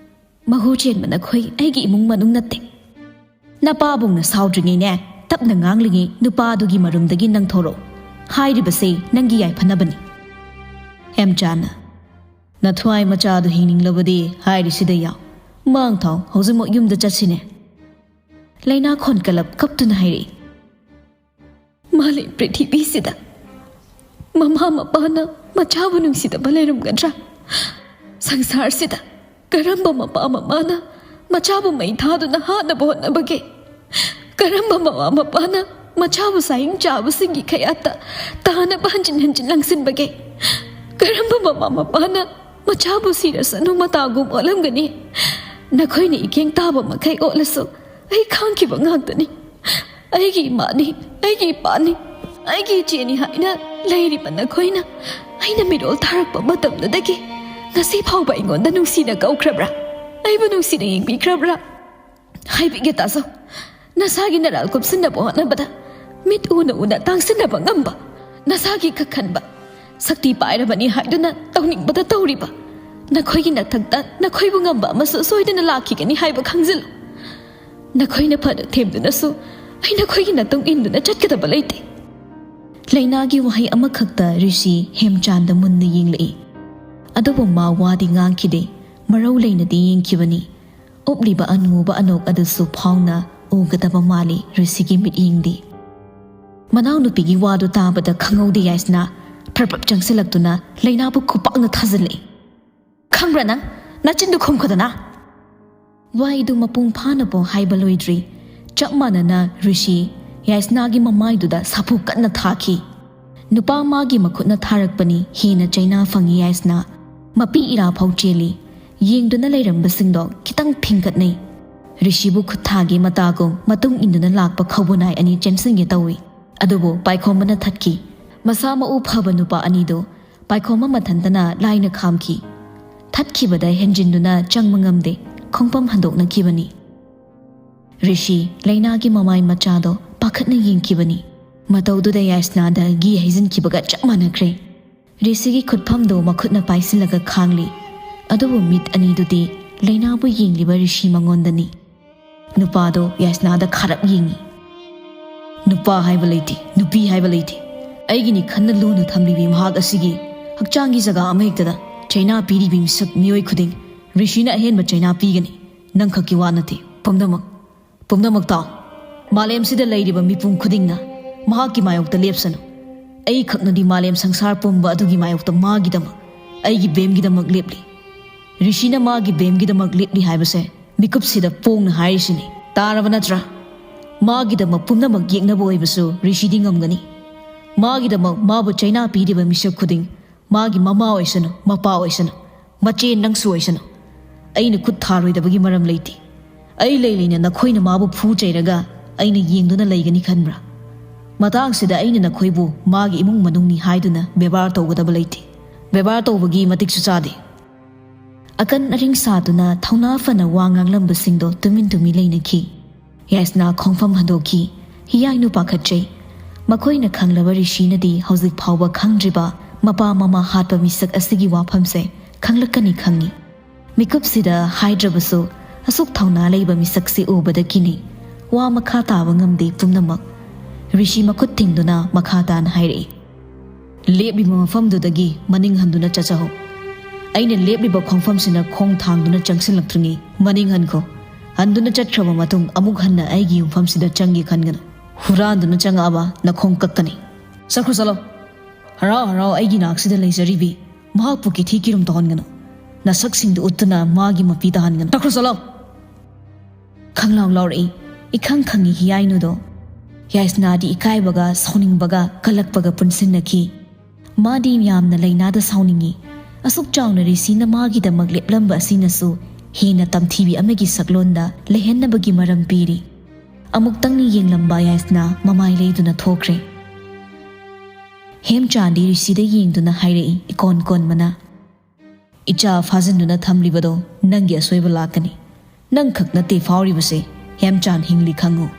ꯃꯍꯨ ꯆꯦꯟꯕ ꯅꯈꯣꯏ ꯑꯩꯒꯤ ꯏꯃꯨꯡ ꯃꯅꯨꯡ ꯅꯠꯇꯦ꯫" "ꯅꯄꯥꯕꯨꯡꯅ ꯁꯥꯎꯗ꯭ꯔꯤꯉꯩꯅꯦ, ꯇꯞꯅ ꯉꯥꯡꯂꯤꯉꯩ ꯅꯨꯄꯥꯗꯨꯒꯤ ꯃꯔꯨꯝꯗꯒꯤ ꯅꯪ ꯊꯣꯔꯛꯎ꯫ ꯍꯥꯏꯔꯤꯕꯁꯦ ꯅꯪꯒꯤ ꯌꯥꯏꯐꯅꯕꯅꯤ꯫" ꯍꯦꯝꯆꯥꯅ, "ꯅꯊ꯭ꯋꯥꯏ ꯃꯆꯥꯗꯨ ꯍꯤꯡꯅꯤꯡꯂꯕꯗꯤ ꯍꯥꯏꯔꯤꯁꯤꯗ ꯌꯥꯎ꯫ ꯃꯥꯡ ꯊꯥꯎ, ꯍꯧꯖꯤꯛꯃꯛ ꯌꯨꯝꯗ ꯆꯠꯁꯤꯅꯦ꯫" ꯂꯩꯅꯥ ꯈꯣꯟꯀꯂꯞ ꯀꯞꯇꯨꯅ ꯍꯥꯏꯔꯛꯏ꯫ "ꯃꯥꯂꯦꯝ ꯄ꯭ꯔꯤꯊꯤꯕꯤꯁꯤꯗ ꯃꯃꯥ ꯃꯄꯥꯅ ꯃꯆꯥꯕꯨ ꯅꯨꯡꯁꯤꯗꯕ ꯂꯩꯔꯝꯒꯗ꯭ꯔꯥ? ꯁꯪꯁꯥꯔꯁꯤꯗ ꯀꯔꯝꯕ ꯃꯄꯥ ꯃꯃꯥꯅ ꯃꯆꯥꯕꯨ ꯃꯩ ꯊꯥꯗꯨꯅ ꯍꯥꯠꯅꯕ ꯍꯣꯠꯅꯕꯒꯦ? ꯀꯔꯝꯕ ꯃꯃꯥ ꯃꯄꯥꯅ ꯃꯆꯥꯕꯨ ꯆꯥꯌꯦꯡ ꯆꯥꯕꯁꯤꯡꯒꯤ ꯈꯌꯥꯠꯇ ꯇꯥꯅꯕ ꯍꯟꯖꯤꯟ ꯍꯟꯖꯤꯟ ꯂꯪꯁꯤꯟꯕꯒꯦ? ꯀꯔꯝꯕ ꯃꯃꯥ ꯃꯄꯥꯅ ꯃꯆꯥꯕꯨ ꯁꯤꯔꯁꯅꯨ ꯃꯇꯥꯒꯨꯝ ꯑꯣꯠꯂꯝꯒꯅꯤ? ꯅꯈꯣꯏꯅ ꯏꯀꯦꯡ ꯇꯥꯕ ꯃꯈꯩ ꯑꯣꯠꯂꯁꯨ ꯑꯩ ꯈꯥꯡꯈꯤꯕ ꯉꯥꯛꯇꯅꯤ꯫ ꯑꯩꯒꯤ ꯏꯃꯥꯅꯤ, ꯑꯩꯒꯤ ꯏꯄꯥꯅꯤ, ꯑꯩꯒꯤ ꯏꯆꯦꯅꯤ ꯍꯥꯏꯅ ꯂꯩꯔꯤꯕ ꯅꯈꯣꯏꯅ ꯑꯩꯅ ꯃꯤꯔꯣꯜ ꯊꯥꯔꯛꯄ ꯃꯇꯝꯗꯨꯗꯒꯤ ꯉꯁꯤ ꯐꯥꯎꯕ ꯑꯩꯉꯣꯟꯗ ꯅꯨꯡꯁꯤꯅ ꯀꯧꯈ꯭ꯔꯕ꯭ꯔꯥ? ꯑꯩꯕꯨ ꯅꯨꯡꯁꯤꯅ ꯌꯦꯡꯕꯤꯈ꯭ꯔꯕ꯭ꯔꯥ? ꯍꯥꯏꯕꯤꯒꯦ ꯇꯥꯖꯧ, ꯅꯁꯥꯒꯤ ꯅꯔꯥꯜ ꯀꯨꯞꯁꯤꯟꯅꯕ ꯍꯣꯠꯅꯕꯗ ꯃꯤꯠ ꯎꯅ ꯎꯅ ꯇꯥꯡꯁꯤꯟꯅꯕ ꯉꯝꯕ, ꯅꯁꯥꯒꯤ ꯈꯛ ꯈꯟꯕ, ꯁꯛꯇꯤ ꯄꯥꯏꯔꯕꯅꯤ ꯍꯥꯏꯗꯨꯅ ꯇꯧꯅꯤꯡꯕꯗ ꯇꯧꯔꯤꯕ ꯅꯈꯣꯏꯒꯤ ꯅꯊꯛꯇ ꯅꯈꯣꯏꯕꯨ ꯉꯝꯕ ꯑꯃꯁꯨ ꯁꯣꯏꯗꯅ ꯂꯥꯛꯈꯤꯒꯅꯤ ꯍꯥꯏꯕ ꯈꯪꯖꯤꯜꯂꯨ꯫ ꯅꯈꯣꯏꯅ ꯐꯅ ꯊꯦꯝꯗꯨꯅꯁꯨ ꯑꯩ ꯅꯈꯣꯏꯒꯤ ꯃꯇꯨꯡ ꯏꯟꯗꯨꯅ ꯆꯠꯀꯗꯕ ꯂꯩꯇꯦ꯫ ꯂꯩꯅꯥꯒꯤ ꯋꯥꯍꯩ ꯑꯃꯈꯛꯇ ꯔꯤꯁꯤ ꯍꯦꯝꯆꯥꯟꯗ ꯃꯨꯟꯅ ꯌꯦꯡꯂꯛꯏ꯫ ꯑꯗꯨꯕꯨ ꯃꯥ ꯋꯥꯗꯤ ꯉꯥꯡꯈꯤꯗꯦ, ꯃꯔꯧ ꯂꯩꯅꯗꯤ ꯌꯦꯡꯈꯤꯕꯅꯤ꯫ ꯎꯞꯂꯤꯕ ꯑꯅꯨꯕ ꯑꯅꯣꯛ ꯑꯗꯨꯁꯨ ꯐꯥꯎꯅ ꯎꯒꯗꯕ ꯃꯥꯜꯂꯤ ꯔꯤꯁꯤꯒꯤ ꯃꯤꯠꯌꯦꯡꯗꯤ꯫ ꯃꯅꯥꯎꯅꯨꯄꯤꯒꯤ ꯋꯥꯗꯨ ꯇꯥꯕꯗ ꯈꯪꯍꯧꯗꯦ ꯌꯥꯏꯁꯅꯥ ꯐ꯭ꯔꯞ ꯐ꯭ꯔꯞ ꯆꯪꯁꯤꯜꯂꯛꯇꯨꯅ ꯂꯩꯅꯥꯕꯨ ꯈꯨꯄꯥꯛꯅ ꯊꯥꯖꯤꯜꯂꯛꯏ꯫ "ꯈꯪꯕ꯭ꯔꯥ ꯅꯪ? ꯅꯆꯤꯟꯗꯨ ꯈꯨꯝꯈꯗꯅ!" ꯋꯥꯍꯩꯗꯨ ꯃꯄꯨꯡ ꯐꯥꯅꯕꯨ ꯍꯥꯏꯕ ꯂꯣꯏꯗ꯭ꯔꯤ, ꯆꯞ ꯃꯥꯟꯅꯅ ꯔꯤꯁꯤ ꯌꯥꯏꯁꯅꯥꯒꯤ ꯃꯃꯥꯏꯗꯨꯗ ꯁꯥꯐꯨ ꯀꯟꯅ ꯊꯥꯈꯤ꯫ ꯅꯨꯄꯥ ꯃꯥꯒꯤ ꯃꯈꯨꯠꯅ ꯊꯥꯔꯛꯄꯅꯤ ꯍꯦꯟꯅ ꯆꯩꯅꯥ ꯐꯪꯉꯤ ꯌꯥꯏꯁꯅꯥ꯫ ꯃꯄꯤ ꯏꯔꯥ ꯐꯥꯎ ꯆꯦꯜꯂꯤ꯫ ꯌꯦꯡꯗꯨꯅ ꯂꯩꯔꯝꯕꯁꯤꯡꯗꯣ ꯈꯤꯇꯪ ꯐꯤꯡꯒꯠꯅꯩ꯫ ꯔꯤꯁꯤꯕꯨ ꯈꯨꯠ ꯊꯥꯒꯤ ꯃꯇꯥꯒꯨꯝ ꯃꯇꯨꯡ ꯏꯟꯗꯨꯅ ꯂꯥꯛꯄ ꯈꯧꯕꯨꯅꯥꯏ ꯑꯅꯤ ꯆꯦꯟꯁꯤꯟꯒꯦ ꯇꯧꯏ꯫ ꯑꯗꯨꯕꯨ ꯄꯥꯏꯈꯣꯝꯕꯅ ꯊꯠꯈꯤ꯫ ꯃꯁꯥ ꯃꯎ ꯐꯕ ꯅꯨꯄꯥ ꯑꯅꯤꯗꯨ ꯄꯥꯏꯈꯣꯝꯕ ꯃꯊꯟꯇꯅ ꯂꯥꯏꯅ ꯈꯥꯝꯈꯤ꯫ ꯊꯠꯈꯤꯕꯗ ꯍꯦꯟꯖꯤꯟꯗꯨꯅ ꯆꯪꯕ ꯉꯝꯗꯦ, ꯈꯣꯡꯐꯝ ꯍꯟꯗꯣꯛꯅꯈꯤꯕꯅꯤ꯫ ꯔꯤꯁꯤ ꯂꯩꯅꯥꯒꯤ ꯃꯃꯥꯏ ꯃꯆꯥꯗꯣ ꯄꯥꯈꯠꯅ ꯌꯦꯡꯈꯤꯕꯅꯤ꯫ ꯃꯇꯧꯗꯨꯗ ꯌꯥꯏꯁꯅꯥꯗ ꯘꯤ ꯍꯩꯖꯤꯟꯈꯤꯕꯒ ꯆꯞ ꯃꯥꯟꯅꯈ꯭ꯔꯦ꯫ ꯔꯤꯁꯤꯒꯤ ꯈꯨꯠꯐꯝꯗꯣ ꯃꯈꯨꯠꯅ ꯄꯥꯏꯁꯤꯜꯂꯒ ꯈꯥꯡꯂꯤ, ꯑꯗꯨꯕꯨ ꯃꯤꯠ ꯑꯅꯤꯗꯨꯗꯤ ꯂꯩꯅꯥꯕꯨ ꯌꯦꯡꯂꯤꯕ ꯔꯤꯁꯤ ꯃꯉꯣꯟꯗꯅꯤ꯫ ꯅꯨꯄꯥꯗꯣ ꯌꯥꯏꯁꯅꯥꯗ ꯈꯥꯔꯞ ꯌꯦꯡꯉꯤ꯫ "ꯅꯨꯄꯥ ꯍꯥꯏꯕ ꯂꯩꯇꯦ, ꯅꯨꯄꯤ ꯍꯥꯏꯕ ꯂꯩꯇꯦ꯫ ꯑꯩꯒꯤꯅꯤ ꯈꯟꯅ ꯂꯨꯅ ꯊꯝꯂꯤꯕꯤ ꯃꯍꯥꯛ ꯑꯁꯤꯒꯤ ꯍꯛꯆꯥꯡꯒꯤ ꯖꯒꯥ ꯑꯃꯍꯦꯛꯇꯗ ꯆꯩꯅꯥ ꯄꯤꯔꯤꯕꯤ ꯃꯤꯁꯛ ꯃꯤꯑꯣꯏ ꯈꯨꯗꯤꯡ ꯔꯤꯁꯤꯅ ꯑꯍꯦꯟꯕ ꯆꯩꯅꯥ ꯄꯤꯒꯅꯤ꯫ ꯅꯪꯈꯛꯀꯤ ꯋꯥ ꯅꯠꯇꯦ, ꯄꯨꯝꯅꯃꯛ, ꯄꯨꯝꯅꯃꯛ ꯇꯥꯎ꯫ ꯃꯥꯂꯦꯝꯁꯤꯗ ꯂꯩꯔꯤꯕ ꯃꯤꯄꯨꯝ ꯈꯨꯗꯤꯡꯅ ꯃꯍꯥꯛꯀꯤ ꯃꯥꯌꯣꯛꯇ ꯂꯦꯞꯁꯅꯨ꯫ ꯑꯩꯈꯛꯅꯗꯤ ꯃꯥꯂꯦꯝ ꯁꯪꯁꯥꯔ ꯄꯨꯝꯕ ꯑꯗꯨꯒꯤ ꯃꯥꯌꯣꯛꯇ ꯃꯥꯒꯤꯗꯃꯛ, ꯑꯩꯒꯤ ꯕꯦꯝꯒꯤꯗꯃꯛ ꯂꯦꯞꯂꯤ꯫ ꯔꯤꯁꯤꯅ ꯃꯥꯒꯤ ꯕꯦꯝꯒꯤꯗꯃꯛ ꯂꯦꯞꯂꯤ ꯍꯥꯏꯕꯁꯦ ꯃꯤꯀꯨꯞꯁꯤꯗ ꯄꯣꯡꯅ ꯍꯥꯏꯔꯤꯁꯤꯅꯤ꯫ ꯇꯥꯔꯕ ꯅꯠꯇ꯭ꯔꯥ? ꯃꯥꯒꯤꯗꯃꯛ ꯄꯨꯝꯅꯃꯛ ꯌꯦꯛꯅꯕ ꯑꯣꯏꯕꯁꯨ ꯔꯤꯁꯤꯗꯤ ꯉꯝꯒꯅꯤ꯫ ꯃꯥꯒꯤꯗꯃꯛ ꯃꯥꯕꯨ ꯆꯩꯅꯥ ꯄꯤꯔꯤꯕ ꯃꯤꯁꯛ ꯈꯨꯗꯤꯡ, ꯃꯥꯒꯤ ꯃꯃꯥ ꯑꯣꯏꯁꯅꯨ, ꯃꯄꯥ ꯑꯣꯏꯁꯅꯨ, ꯃꯆꯦ ꯅꯪꯁꯨ ꯑꯣꯏꯁꯅꯨ, ꯑꯩꯅ ꯈꯨꯠ ꯊꯥꯔꯣꯏꯗꯕꯒꯤ ꯃꯔꯝ ꯂꯩꯇꯦ꯫ ꯑꯩ ꯂꯩ ꯂꯩꯅ ꯅꯈꯣꯏꯅ ꯃꯥꯕꯨ ꯐꯨ ꯆꯩꯔꯒ ꯑꯩꯅ ꯌꯦꯡꯗꯨꯅ ꯂꯩꯒꯅꯤ ꯈꯟꯕ꯭ꯔꯥ? "ꯃꯇꯥꯡꯁꯤꯗ ꯑꯩꯅ ꯅꯈꯣꯏꯕꯨ ꯃꯥꯒꯤ ꯏꯃꯨꯡ ꯃꯅꯨꯡꯅꯤ ꯍꯥꯏꯗꯨꯅ ꯕꯦꯕꯥꯔ ꯇꯧꯒꯗꯕ ꯂꯩꯇꯦ꯫ ꯕꯦꯕꯥꯔ ꯇꯧꯕꯒꯤ ꯃꯇꯤꯛꯁꯨ ꯆꯥꯗꯦ"꯫ ꯑꯀꯟ ꯑꯔꯤꯡ ꯁꯥꯗꯨꯅ ꯊꯧꯅꯥ ꯐꯅ ꯋꯥ ꯉꯥꯡꯂꯝꯕꯁꯤꯡꯗꯣ ꯇꯨꯃꯤꯟ ꯇꯨꯃꯤꯟ ꯂꯩꯅꯈꯤ꯫ ꯌꯥꯏꯁꯅꯥ ꯈꯣꯡꯐꯝ ꯍꯟꯗꯣꯛꯈꯤ꯫ ꯍꯤꯌꯥꯏꯅꯨ ꯄꯥꯈꯠꯆꯩ꯫ ꯃꯈꯣꯏꯅ ꯈꯪꯂꯕ ꯔꯤꯁꯤꯅꯗꯤ ꯍꯧꯖꯤꯛ ꯐꯥꯎꯕ ꯈꯪꯗ꯭ꯔꯤꯕ ꯃꯄꯥ ꯃꯃꯥ ꯍꯥꯠꯄ ꯃꯤꯁꯛ ꯑꯁꯤꯒꯤ ꯋꯥꯐꯝꯁꯦ ꯈꯪꯂꯛꯀꯅꯤ ꯈꯪꯏ꯫ ꯃꯤꯀꯨꯞꯁꯤꯗ ꯍꯥꯏꯗ꯭ꯔꯕꯁꯨ ꯑꯁꯨꯛ ꯊꯧꯅꯥ ꯂꯩꯕ ꯃꯤꯁꯛꯁꯤ ꯎꯕꯗꯒꯤꯅꯤ ꯋꯥ ꯃꯈꯥ ꯇꯥꯕ ꯉꯝꯗꯦ ꯄꯨꯝꯅꯃꯛ꯫ ꯔꯤꯁꯤ ꯃꯈꯨꯠ ꯊꯤꯡꯗꯨꯅ ꯃꯈꯥ ꯇꯥꯅ ꯍꯥꯏꯔꯛꯏ, "ꯂꯦꯞꯂꯤꯕ ꯃꯐꯝꯗꯨꯗꯒꯤ ꯃꯅꯤꯡ ꯍꯟꯗꯨꯅ ꯆꯠꯆꯍꯧ꯫ ꯑꯩꯅ ꯂꯦꯞꯂꯤꯕ ꯈꯣꯡꯐꯝꯁꯤꯅ ꯈꯣꯡ ꯊꯥꯡꯗꯨꯅ ꯆꯪꯁꯤꯜꯂꯛꯇ꯭ꯔꯤꯉꯩ ꯃꯅꯤꯡ ꯍꯟꯈꯣ꯫ ꯍꯟꯗꯨꯅ ꯆꯠꯈ꯭ꯔꯕ ꯃꯇꯨꯡ ꯑꯃꯨꯛ ꯍꯟꯅ ꯑꯩꯒꯤ ꯌꯨꯝꯐꯝꯁꯤꯗ ꯆꯪꯒꯦ ꯈꯟꯒꯅꯨ꯫ ꯍꯨꯔꯥꯟꯗꯨꯅ ꯆꯪꯉꯛꯑꯕ ꯅꯈꯣꯡ ꯀꯛꯀꯅꯤ꯫ ꯆꯠꯈ꯭ꯔꯣ ꯆꯠꯂꯣ꯫ ꯍꯔꯥꯎ ꯍꯔꯥꯎ ꯑꯩꯒꯤ ꯅꯥꯛꯁꯤꯗ ꯂꯩꯖꯔꯤꯕꯤ ꯃꯍꯥꯛꯄꯨ ꯀꯤꯊꯤ ꯀꯤꯔꯨꯝ ꯇꯧꯍꯟꯒꯅꯨ꯫ ꯅꯁꯛꯁꯤꯡꯗꯨ ꯎꯠꯇꯨꯅ ꯃꯥꯒꯤ ꯃꯄꯤ ꯇꯥꯍꯟꯒꯅꯨ꯫ ꯆꯠꯈ꯭ꯔꯣ ꯆꯠꯂꯣ!" ꯈꯪꯂꯥꯎ ꯂꯥꯎꯔꯛꯏ꯫ ꯏꯈꯪ ꯈꯪꯉꯤ ꯍꯤꯌꯥꯏꯅꯨꯗꯣ꯫ ꯌꯥꯏꯁꯅꯥꯗꯤ ꯏꯀꯥꯏꯕꯒ ꯁꯥꯎꯅꯤꯡꯕꯒ ꯀꯜꯂꯛꯄꯒ ꯄꯨꯟꯁꯤꯟꯅꯈꯤ꯫ ꯃꯥꯗꯤ ꯌꯥꯝꯅ ꯂꯩꯅꯥꯗ ꯁꯥꯎꯅꯤꯡꯉꯤ꯫ ꯑꯁꯨꯛ ꯆꯥꯎꯅ ꯔꯤꯁꯤꯅ ꯃꯥꯒꯤꯗꯃꯛ ꯂꯦꯞꯂꯝꯕ ꯑꯁꯤꯅꯁꯨ ꯍꯦꯟꯅ ꯇꯝꯊꯤꯕꯤ ꯑꯃꯒꯤ ꯁꯛꯂꯣꯟꯗ ꯂꯩꯍꯟꯅꯕꯒꯤ ꯃꯔꯝ ꯄꯤꯔꯤ꯫ ꯑꯃꯨꯛꯇꯪꯅꯤ ꯌꯦꯡꯂꯝꯕ ꯌꯥꯏꯁꯅꯥ ꯃꯃꯥꯏ ꯂꯩꯗꯨꯅ ꯊꯣꯛꯈ꯭ꯔꯦ꯫ ꯍꯦꯝꯆꯥꯟꯗꯤ ꯔꯤꯁꯤꯗ ꯌꯦꯡꯗꯨꯅ ꯍꯥꯏꯔꯛꯏ ꯏꯀꯣꯟ ꯀꯣꯟꯕꯅ, "ꯏꯆꯥ ꯐꯥꯖꯤꯟꯗꯨꯅ ꯊꯝꯂꯤꯕꯗꯣ ꯅꯪꯒꯤ ꯑꯁꯣꯏꯕ ꯂꯥꯛꯀꯅꯤ꯫ ꯅꯪ ꯈꯛ ꯅꯠꯇꯦ ꯐꯥꯎꯔꯤꯕꯁꯦ, ꯍꯦꯝꯆꯥꯟ ꯍꯤꯡꯂꯤ ꯈꯪꯉꯨ"꯫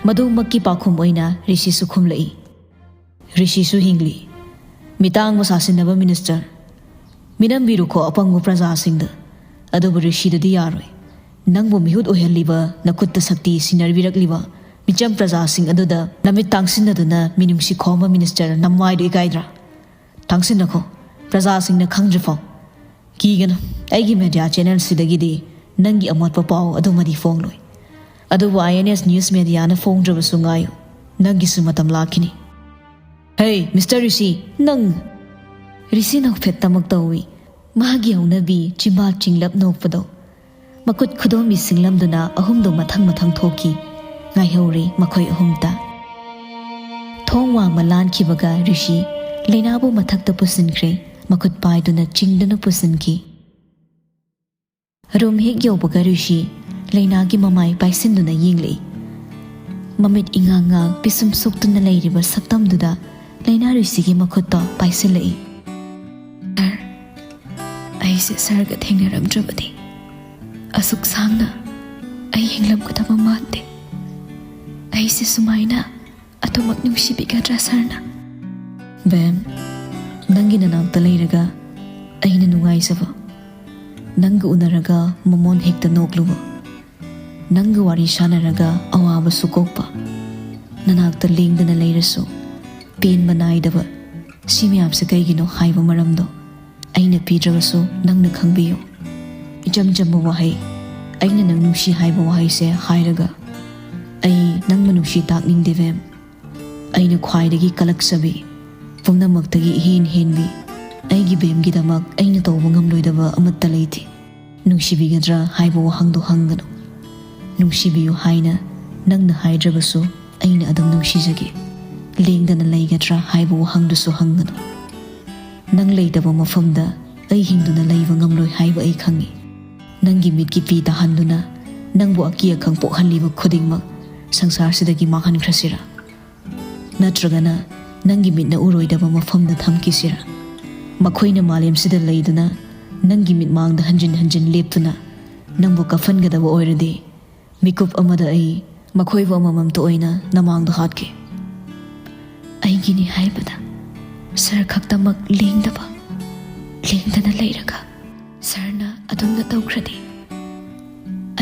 ꯃꯗꯨꯃꯛꯀꯤ ꯄꯥꯎꯈꯨꯝ ꯑꯣꯏꯅ ꯔꯤꯁꯤꯁꯨ ꯈꯨꯝꯂꯛꯏ, "ꯔꯤꯁꯤꯁꯨ ꯍꯤꯡꯂꯤ꯫ ꯃꯤꯇꯥꯡꯕ ꯁꯥꯁꯤꯟꯅꯕ ꯃꯤꯅꯤꯁꯇꯔ꯫ ꯃꯤꯅꯝꯕꯤꯔꯨꯀꯣ ꯑꯄꯪꯕ ꯄ꯭ꯔꯖꯥꯁꯤꯡꯗ꯫ ꯑꯗꯨꯕꯨ ꯔꯤꯁꯤꯗꯗꯤ ꯌꯥꯔꯣꯏ꯫ ꯅꯪꯕꯨ ꯃꯤꯍꯨꯠ ꯑꯣꯏꯍꯜꯂꯤꯕ, ꯅꯈꯨꯠꯇ ꯁꯛꯇꯤ ꯁꯤꯟꯅꯕꯤꯔꯛꯂꯤꯕ ꯃꯤꯆꯝ ꯄ꯭ꯔꯖꯥꯁꯤꯡ ꯑꯗꯨꯗ ꯅꯃꯤꯠ ꯇꯥꯡꯁꯤꯟꯅꯗꯨꯅ ꯃꯤꯅꯨꯡꯁꯤ ꯈꯣꯝꯕ ꯃꯤꯅꯤꯁꯇꯔ ꯅꯃꯥꯏꯗꯨ ꯏꯀꯥꯏꯗ꯭ꯔꯥ? ꯇꯥꯡꯁꯤꯟꯅꯈꯣ꯫ ꯄ꯭ꯔꯖꯥꯁꯤꯡꯅ ꯈꯪꯗ꯭ꯔꯤꯐꯥꯎ ꯀꯤꯒꯅꯨ꯫ ꯑꯩꯒꯤ ꯃꯦꯗꯤꯌꯥ ꯆꯦꯅꯦꯜꯁꯤꯗꯒꯤꯗꯤ ꯅꯪꯒꯤ ꯑꯃꯣꯠꯄ ꯄꯥꯎ ꯑꯗꯨꯃꯗꯤ ꯐꯣꯡꯂꯣꯏ꯫ ꯑꯗꯨꯕꯨ ꯑꯥꯏ ꯑꯦꯟ ꯑꯦꯁ ꯅ꯭ꯌꯨꯁ ꯃꯦꯗꯤꯌꯥꯅ ꯐꯣꯡꯗ꯭ꯔꯕꯁꯨ ꯉꯥꯏꯌꯨ, ꯅꯪꯒꯤꯁꯨ ꯃꯇꯝ ꯂꯥꯛꯈꯤꯅꯤ꯫ ꯍꯦ, ꯃꯤꯁꯇꯔ ꯔꯤꯁꯤ, ꯅꯪ! ꯔꯤꯁꯤ ꯅꯣꯛꯐꯦꯠꯇꯃꯛ ꯇꯧꯏ꯫ ꯃꯍꯥꯛꯀꯤ ꯍꯧꯅꯕꯤ ꯆꯤꯝꯕꯥꯜ ꯆꯤꯡꯂꯞ ꯅꯣꯛꯄꯗꯣ꯫ ꯃꯈꯨꯠ ꯈꯨꯗꯣꯝꯕꯤ ꯁꯤꯡꯂꯝꯗꯨꯅ ꯑꯍꯨꯝꯗꯣ ꯃꯊꯪ ꯃꯊꯪ ꯊꯣꯛꯈꯤ꯫ ꯉꯥꯏꯍꯧꯔꯦ ꯃꯈꯣꯏ ꯑꯍꯨꯝꯇ꯫ ꯊꯣꯡ ꯋꯥꯡꯃ ꯂꯥꯟꯈꯤꯕꯒ ꯔꯤꯁꯤ ꯂꯩꯅꯥꯕꯨ ꯃꯊꯛꯇ ꯄꯨꯁꯤꯟꯈ꯭ꯔꯦ꯫ ꯃꯈꯨꯠ ꯄꯥꯏꯗꯨꯅ ꯆꯤꯡꯗꯨꯅ ꯄꯨꯁꯤꯟꯈꯤ꯫ ꯔꯨꯝ ꯍꯦꯛ ꯌꯧꯕꯒ ꯔꯤꯁꯤ ꯂꯩꯅꯥꯒꯤ ꯃꯃꯥꯏ ꯄꯥꯏꯁꯤꯟꯗꯨꯅ ꯌꯦꯡꯂꯛꯏ꯫ ꯃꯃꯤꯠ ꯏꯉꯥꯡ ꯉꯥꯡ ꯄꯤꯁꯨꯝ ꯁꯣꯛꯇꯨꯅ ꯂꯩꯔꯤꯕ ꯁꯛꯇꯝꯗꯨꯗ ꯂꯩꯅꯥꯔꯨꯁꯤꯒꯤ ꯃꯈꯨꯠꯇꯣ ꯄꯥꯏꯁꯤꯜꯂꯛꯏ꯫ "ꯁꯥꯔ, ꯑꯩꯁꯦ ꯁꯥꯔꯒ ꯊꯦꯡꯅꯔꯝꯗ꯭ꯔꯕꯗꯤ ꯑꯁꯨꯛ ꯁꯥꯡꯅ ꯑꯩ ꯍꯤꯡꯂꯝꯒꯗꯕ ꯃꯥꯟꯗꯦ꯫ ꯑꯩꯁꯦ ꯁꯨꯃꯥꯏꯅ ꯑꯗꯨꯃꯛ ꯅꯨꯡꯁꯤꯕꯤꯒꯗ꯭ꯔꯥ ꯁꯥꯔꯅ?" "ꯕꯦꯝ, ꯅꯪꯒꯤ ꯅꯅꯥꯛꯇ ꯂꯩꯔꯒ ꯑꯩꯅ ꯅꯨꯡꯉꯥꯏꯖꯕ, ꯅꯪꯒ ꯎꯅꯔꯒ ꯃꯃꯣꯟ ꯍꯦꯛꯇ ꯅꯣꯛꯂꯨꯕ, ꯅꯪꯒ ꯋꯥꯔꯤ ꯁꯥꯟꯅꯔꯒ ꯑꯋꯥꯕꯁꯨ ꯀꯣꯛꯄ, ꯅꯅꯥꯛꯇ ꯂꯦꯡꯗꯅ ꯂꯩꯔꯁꯨ ꯄꯦꯟꯕ ꯅꯥꯏꯗꯕ, ꯁꯤ ꯃꯌꯥꯝꯁꯦ ꯀꯩꯒꯤꯅꯣ ꯍꯥꯏꯕ ꯃꯔꯝꯗꯣ ꯑꯩꯅ ꯄꯤꯗ꯭ꯔꯕꯁꯨ ꯅꯪꯅ ꯈꯪꯕꯤꯌꯨ꯫ ꯏꯆꯝ ꯆꯝꯕ ꯋꯥꯍꯩ, ꯑꯩꯅ ꯅꯪ ꯅꯨꯡꯁꯤ ꯍꯥꯏꯕ ꯋꯥꯍꯩꯁꯦ ꯍꯥꯏꯔꯒ ꯑꯩ ꯅꯪꯕꯨ ꯅꯨꯡꯁꯤ ꯇꯥꯛꯅꯤꯡꯗꯦ ꯕꯦꯝ꯫ ꯑꯩꯅ ꯈ꯭ꯋꯥꯏꯗꯒꯤ ꯀꯂꯛꯆꯕꯤ, ꯄꯨꯝꯅꯃꯛꯇꯒꯤ ꯏꯍꯦꯟ ꯍꯦꯟꯕꯤ, ꯑꯩꯒꯤ ꯕꯦꯝꯒꯤꯗꯃꯛ ꯑꯩꯅ ꯇꯧꯕ ꯉꯝꯂꯣꯏꯗꯕ ꯑꯃꯠꯇ ꯂꯩꯇꯦ꯫ ꯅꯨꯡꯁꯤꯕꯤꯒꯗ꯭ꯔꯥ ꯍꯥꯏꯕ ꯋꯥꯍꯪꯗꯣ ꯍꯪꯒꯅꯨ꯫ ꯅꯨꯡꯁꯤꯕꯤꯌꯨ ꯍꯥꯏꯅ ꯅꯪꯅ ꯍꯥꯏꯗ꯭ꯔꯕꯁꯨ ꯑꯩꯅ ꯑꯗꯨꯝ ꯅꯨꯡꯁꯤꯖꯒꯦ꯫ ꯂꯦꯡꯗꯅ ꯂꯩꯒꯗ꯭ꯔꯥ ꯍꯥꯏꯕ ꯋꯥꯍꯪꯗꯨꯁꯨ ꯍꯪꯒꯅꯨ꯫ ꯅꯪ ꯂꯩꯇꯕ ꯃꯐꯝꯗ ꯑꯩ ꯍꯤꯡꯗꯨꯅ ꯂꯩꯕ ꯉꯝꯂꯣꯏ ꯍꯥꯏꯕ ꯑꯩ ꯈꯪꯏ꯫ ꯅꯪꯒꯤ ꯃꯤꯠꯀꯤ ꯄꯤ ꯇꯥꯍꯟꯗꯨꯅ ꯅꯪꯕꯨ ꯑꯀꯤ ꯑꯈꯪ ꯄꯣꯛꯍꯜꯂꯤꯕ ꯈꯨꯗꯤꯡꯃꯛ ꯁꯪꯁꯥꯔꯁꯤꯗꯒꯤ ꯃꯥꯡꯍꯟꯈ꯭ꯔꯁꯤꯔꯥ? ꯅꯠꯇ꯭ꯔꯒꯅ ꯅꯪꯒꯤ ꯃꯤꯠꯅ ꯎꯔꯣꯏꯗꯕ ꯃꯐꯝꯗ ꯊꯝꯈꯤꯁꯤꯔꯥ? ꯃꯈꯣꯏꯅ ꯃꯥꯂꯦꯝꯁꯤꯗ ꯂꯩꯗꯨꯅ ꯅꯪꯒꯤ ꯃꯤꯠꯃꯥꯡꯗ ꯍꯟꯖꯤꯟ ꯍꯟꯖꯤꯟ ꯂꯦꯞꯇꯨꯅ ꯅꯪꯕꯨ ꯀꯞꯍꯟꯒꯗꯕ ꯑꯣꯏꯔꯗꯤ, ꯃꯤꯀꯨꯞ ꯑꯃꯗ ꯑꯩ ꯃꯈꯣꯏꯕꯨ ꯑꯃꯃꯝꯇ ꯑꯣꯏꯅ ꯅꯃꯥꯡꯗ ꯍꯥꯠꯀꯦ꯫ ꯑꯩꯒꯤꯅꯤ ꯍꯥꯏꯕꯗ ꯁꯥꯔ ꯈꯛꯇꯃꯛ ꯂꯦꯡꯗꯕ, ꯂꯦꯡꯗꯅ ꯂꯩꯔꯒ ꯁꯥꯔꯅ ꯑꯗꯨꯝꯅ ꯇꯧꯈ꯭ꯔꯗꯤ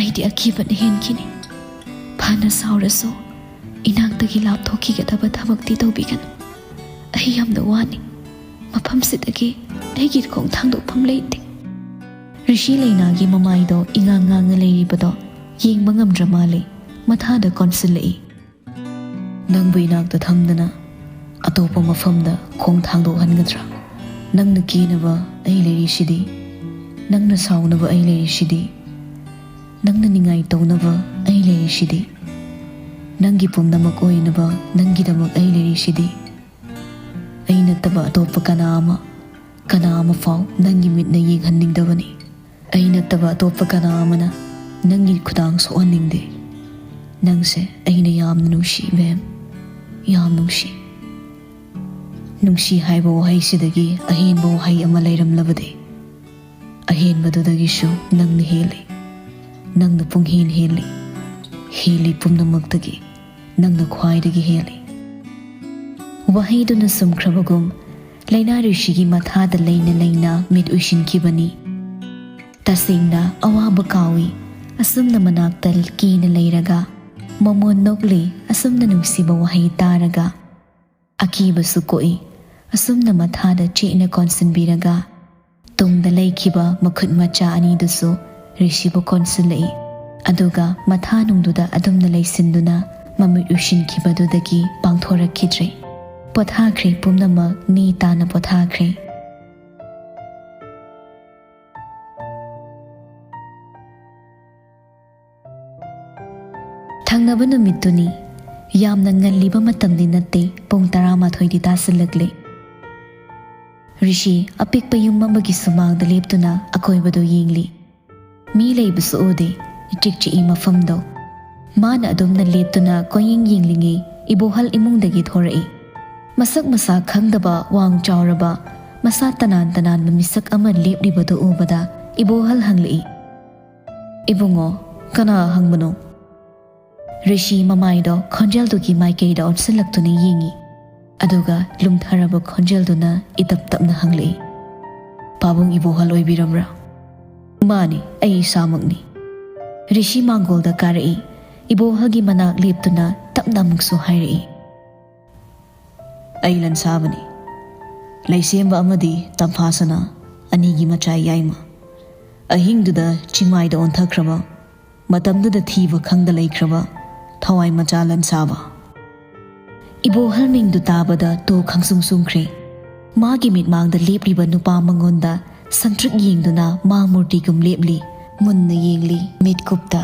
ꯑꯩꯗꯤ ꯑꯀꯤꯕꯅ ꯍꯦꯟꯈꯤꯅꯤ꯫ ꯐꯅ ꯁꯥꯎꯔꯁꯨ ꯏꯅꯥꯛꯇꯒꯤ ꯂꯥꯞꯊꯣꯛꯈꯤꯒꯗꯕ ꯊꯕꯛꯇꯤ ꯇꯧꯕꯤꯒꯅꯨ꯫ ꯑꯩ ꯌꯥꯝꯅ ꯋꯥꯅꯤ꯫ ꯃꯐꯝꯁꯤꯗꯒꯤ ꯑꯩꯒꯤ ꯈꯣꯡ ꯊꯥꯡꯗꯣꯛꯐꯝ ꯂꯩꯇꯦ꯫ ꯔꯤꯁꯤ ꯂꯩꯅꯥꯒꯤ ꯃꯃꯥꯏꯗꯣ ꯏꯉꯥꯡ ꯉꯥꯡꯅ ꯂꯩꯔꯤꯕꯗꯣ ꯌꯦꯡꯕ ꯉꯝꯗ꯭ꯔ ꯃꯥꯜꯂꯦ꯫ ꯃꯊꯥꯗ ꯀꯣꯟꯁꯤꯜꯂꯛꯏ꯫ "ꯅꯪꯕꯨ ꯏꯅꯥꯛꯇ ꯊꯝꯗꯅ ꯑꯇꯣꯞꯄ ꯃꯐꯝꯗ ꯈꯣꯡ ꯊꯥꯡꯗꯣꯛꯍꯟꯒꯗ꯭ꯔꯥ? ꯅꯪꯅ ꯀꯤꯅꯕ ꯑꯩ ꯂꯩꯔꯤꯁꯤꯗꯤ, ꯅꯪꯅ ꯁꯥꯎꯅꯕ ꯑꯩ ꯂꯩꯔꯤꯁꯤꯗꯤ, ꯅꯪꯅ ꯅꯤꯡꯉꯥꯏ ꯇꯧꯅꯕ ꯑꯩ ꯂꯩꯔꯤꯁꯤꯗꯤ, ꯅꯪꯒꯤ ꯄꯨꯝꯅꯃꯛ ꯑꯣꯏꯅꯕ ꯅꯪꯒꯤꯗꯃꯛ ꯑꯩ ꯂꯩꯔꯤꯁꯤꯗꯤ꯫ ꯑꯩ ꯅꯠꯇꯕ ꯑꯇꯣꯞꯄ ꯀꯅꯥ ꯑꯃ, ꯀꯅꯥ ꯑꯃ ꯐꯥꯎ ꯅꯪꯒꯤ ꯃꯤꯠꯅ ꯌꯦꯡꯍꯟꯅꯤꯡꯗꯕꯅꯤ꯫ ꯑꯩ ꯅꯠꯇꯕ ꯑꯇꯣꯞꯄ ꯀꯅꯥ ꯑꯃꯅ ꯅꯪꯒꯤ ꯈꯨꯗꯥꯡ ꯁꯣꯛꯍꯟꯅꯤꯡꯗꯦ꯫ ꯅꯪꯁꯦ ꯑꯩꯅ ꯌꯥꯝꯅ ꯅꯨꯡꯁꯤ, ꯏꯕꯦꯝ, ꯌꯥꯝ ꯅꯨꯡꯁꯤ꯫ ꯅꯨꯡꯁꯤ ꯍꯥꯏꯕ ꯋꯥꯍꯩꯁꯤꯗꯒꯤ ꯑꯍꯦꯟꯕ ꯋꯥꯍꯩ ꯑꯃ ꯂꯩꯔꯝꯂꯕꯗꯤ꯫ ꯑꯍꯦꯟꯕꯗꯨꯗꯒꯤꯁꯨ ꯅꯪꯅ ꯍꯦꯜꯂꯤ꯫ ꯅꯪꯅ ꯄꯨꯡꯍꯦꯟ ꯍꯦꯜꯂꯤ꯫ ꯍꯦꯜꯂꯤ ꯄꯨꯝꯅꯃꯛꯇꯒꯤ꯫ ꯅꯪꯅ ꯈ꯭ꯋꯥꯏꯗꯒꯤ ꯍꯦꯜꯂꯤ꯫ ꯋꯥꯍꯩꯗꯨꯅ ꯁꯨꯝꯈ꯭ꯔꯕꯒꯨꯝ, ꯂꯩꯅꯥ ꯔꯤꯁꯤꯒꯤ ꯃꯊꯥꯗ ꯂꯩꯅ ꯂꯩꯅ ꯃꯤꯠ ꯎꯏꯁꯤꯟꯈꯤꯕꯅꯤ꯫ ꯇꯁꯦꯡꯅ ꯑꯋꯥꯕ ꯀꯥꯎꯏ꯫ ꯑꯁꯨꯝꯅ ꯃꯅꯥꯛꯇ ꯀꯤꯅ ꯂꯩꯔꯒ, ꯃꯃꯣꯟ ꯅꯣꯛꯂꯤ꯫ ꯑꯁꯨꯝꯅ ꯅꯨꯡꯁꯤꯕ ꯋꯥꯍꯩ ꯇꯥꯔꯒ, ꯑꯀꯤꯕꯁꯨ ꯀꯣꯛꯏ꯫ ꯑꯁꯨꯝꯅ ꯃꯊꯥꯗ ꯆꯦꯠꯅ ꯀꯣꯟꯁꯤꯟꯕꯤꯔꯒ, ꯇꯨꯡꯗ ꯂꯩꯈꯤꯕ ꯃꯈꯨꯠ ꯃꯆꯥ ꯑꯅꯤꯗꯨꯁꯨ ꯔꯤꯁꯤꯕꯨ ꯀꯣꯟꯁꯤꯜꯂꯛꯏ꯫ ꯑꯗꯨꯒ ꯃꯊꯥꯅꯨꯡꯗꯨꯗ ꯑꯗꯨꯝꯅ ꯂꯩꯁꯤꯟꯗꯨꯅ ꯃꯃꯤꯠ ꯎꯏꯁꯤꯟꯈꯤꯕꯗꯨꯗꯒꯤ ꯄꯥꯡꯊꯣꯔꯛꯈꯤꯗ꯭ꯔꯦ꯫ ꯄꯣꯊꯥꯈ꯭ꯔꯦ ꯄꯨꯝꯅꯃꯛ, ꯅꯦ ꯇꯥꯅ ꯄꯣꯊꯥꯈ꯭ꯔꯦ꯫ ꯊꯪꯅꯕ ꯅꯨꯃꯤꯠꯇꯨꯅꯤ꯫ ꯌꯥꯝꯅ ꯉꯜꯂꯤꯕ ꯃꯇꯝꯗꯤ ꯅꯠꯇꯦ, ꯄꯨꯡ ꯇꯔꯥꯃꯥꯊꯣꯏꯗꯤ ꯇꯥꯁꯤꯜꯂꯛꯂꯦ꯫ ꯔꯤꯁꯤ ꯑꯄꯤꯛꯄ ꯌꯨꯝ ꯑꯃꯒꯤ ꯁꯨꯃꯥꯡꯗ ꯂꯦꯞꯇꯨꯅ ꯑꯀꯣꯏꯕꯗꯨ ꯌꯦꯡꯂꯤ꯫ ꯃꯤ ꯂꯩꯕꯁꯨ ꯎꯗꯦ, ꯏꯆꯤꯛ ꯆꯤꯛꯏ ꯃꯐꯝꯗꯣ꯫ ꯃꯥꯅ ꯑꯗꯨꯝꯅ ꯂꯦꯞꯇꯨꯅ ꯀꯣꯏꯌꯦꯡ ꯌꯦꯡꯂꯤꯉꯩ, ꯏꯕꯣꯍꯜ ꯏꯃꯨꯡꯗꯒꯤ ꯊꯣꯔꯛꯏ꯫ ꯃꯁꯛ ꯃꯁꯥ ꯈꯪꯗꯕ, ꯋꯥꯡ ꯆꯥꯎꯔꯕ, ꯃꯁꯥ ꯇꯅꯥꯟ ꯇꯅꯥꯟꯕ ꯃꯤꯁꯛ ꯑꯃ ꯂꯦꯞꯂꯤꯕꯗꯨ ꯎꯕꯗ ꯏꯕꯣꯍꯜ ꯍꯪꯂꯛꯏ, "ꯏꯕꯨꯡꯉꯣ, ꯀꯅꯥ ꯍꯪꯕꯅꯣ?" ꯔꯤꯁꯤ ꯃꯃꯥꯏꯗꯣ ꯈꯣꯟꯖꯦꯜꯗꯨꯒꯤ ꯃꯥꯏꯀꯩꯗ ꯑꯣꯟꯁꯤꯜꯂꯛꯇꯨꯅ ꯌꯦꯡꯉꯤ꯫ ꯑꯗꯨꯒ ꯂꯨꯝꯊꯔꯕ ꯈꯣꯟꯖꯦꯜꯗꯨꯅ ꯏꯇꯞ ꯇꯞꯅ ꯍꯪꯂꯛꯏ, "ꯄꯥꯕꯨꯡ ꯏꯕꯣꯍꯜ ꯑꯣꯏꯕꯤꯔꯕ꯭ꯔꯥ?" "ꯃꯥꯅꯤ, ꯑꯩ ꯏꯁꯥꯃꯛꯅꯤ꯫" ꯔꯤꯁꯤ ꯃꯥꯡꯒꯣꯜꯗ ꯀꯥꯔꯛꯏ꯫ ꯏꯕꯣꯍꯜꯒꯤ ꯃꯅꯥꯛ ꯂꯦꯞꯇꯨꯅ ꯇꯞꯅ ꯑꯃꯨꯛꯁꯨ ꯍꯥꯏꯔꯛꯏ, "ꯑꯩ ꯂꯟꯁꯥꯕꯅꯤ꯫ ꯂꯩꯁꯦꯝꯕ ꯑꯃꯗꯤ ꯇꯝꯐꯥꯁꯅꯥ, ꯑꯅꯤꯒꯤ ꯃꯆꯥ ꯌꯥꯏꯃ꯫ ꯑꯍꯤꯡꯗꯨꯗ ꯆꯤꯡꯃꯥꯏꯗ ꯑꯣꯟꯊꯈ꯭ꯔꯕ, ꯃꯇꯝꯗꯨꯗ ꯊꯤꯕ ꯈꯪꯗ ꯂꯩꯈ꯭ꯔꯕ ꯊꯋꯥꯏ ꯃꯆꯥ ꯂꯟꯁꯥꯕ꯫" ꯏꯕꯣꯍꯜ ꯃꯤꯡꯗꯨ ꯇꯥꯕꯗ ꯇꯨ ꯈꯪꯁꯨꯡ ꯁꯨꯡꯈ꯭ꯔꯦ꯫ ꯃꯥꯒꯤ ꯃꯤꯠꯃꯥꯡꯗ ꯂꯦꯞꯂꯤꯕ ꯅꯨꯄꯥ ꯃꯉꯣꯟꯗ ꯁꯪꯇ꯭ꯔꯤꯛ ꯌꯦꯡꯗꯨꯅ ꯃꯥ ꯃꯨꯔꯇꯤꯒꯨꯝ ꯂꯦꯞꯂꯤ꯫ ꯃꯨꯟꯅ ꯌꯦꯡꯂꯤ ꯃꯤꯠꯀꯨꯞꯇ꯫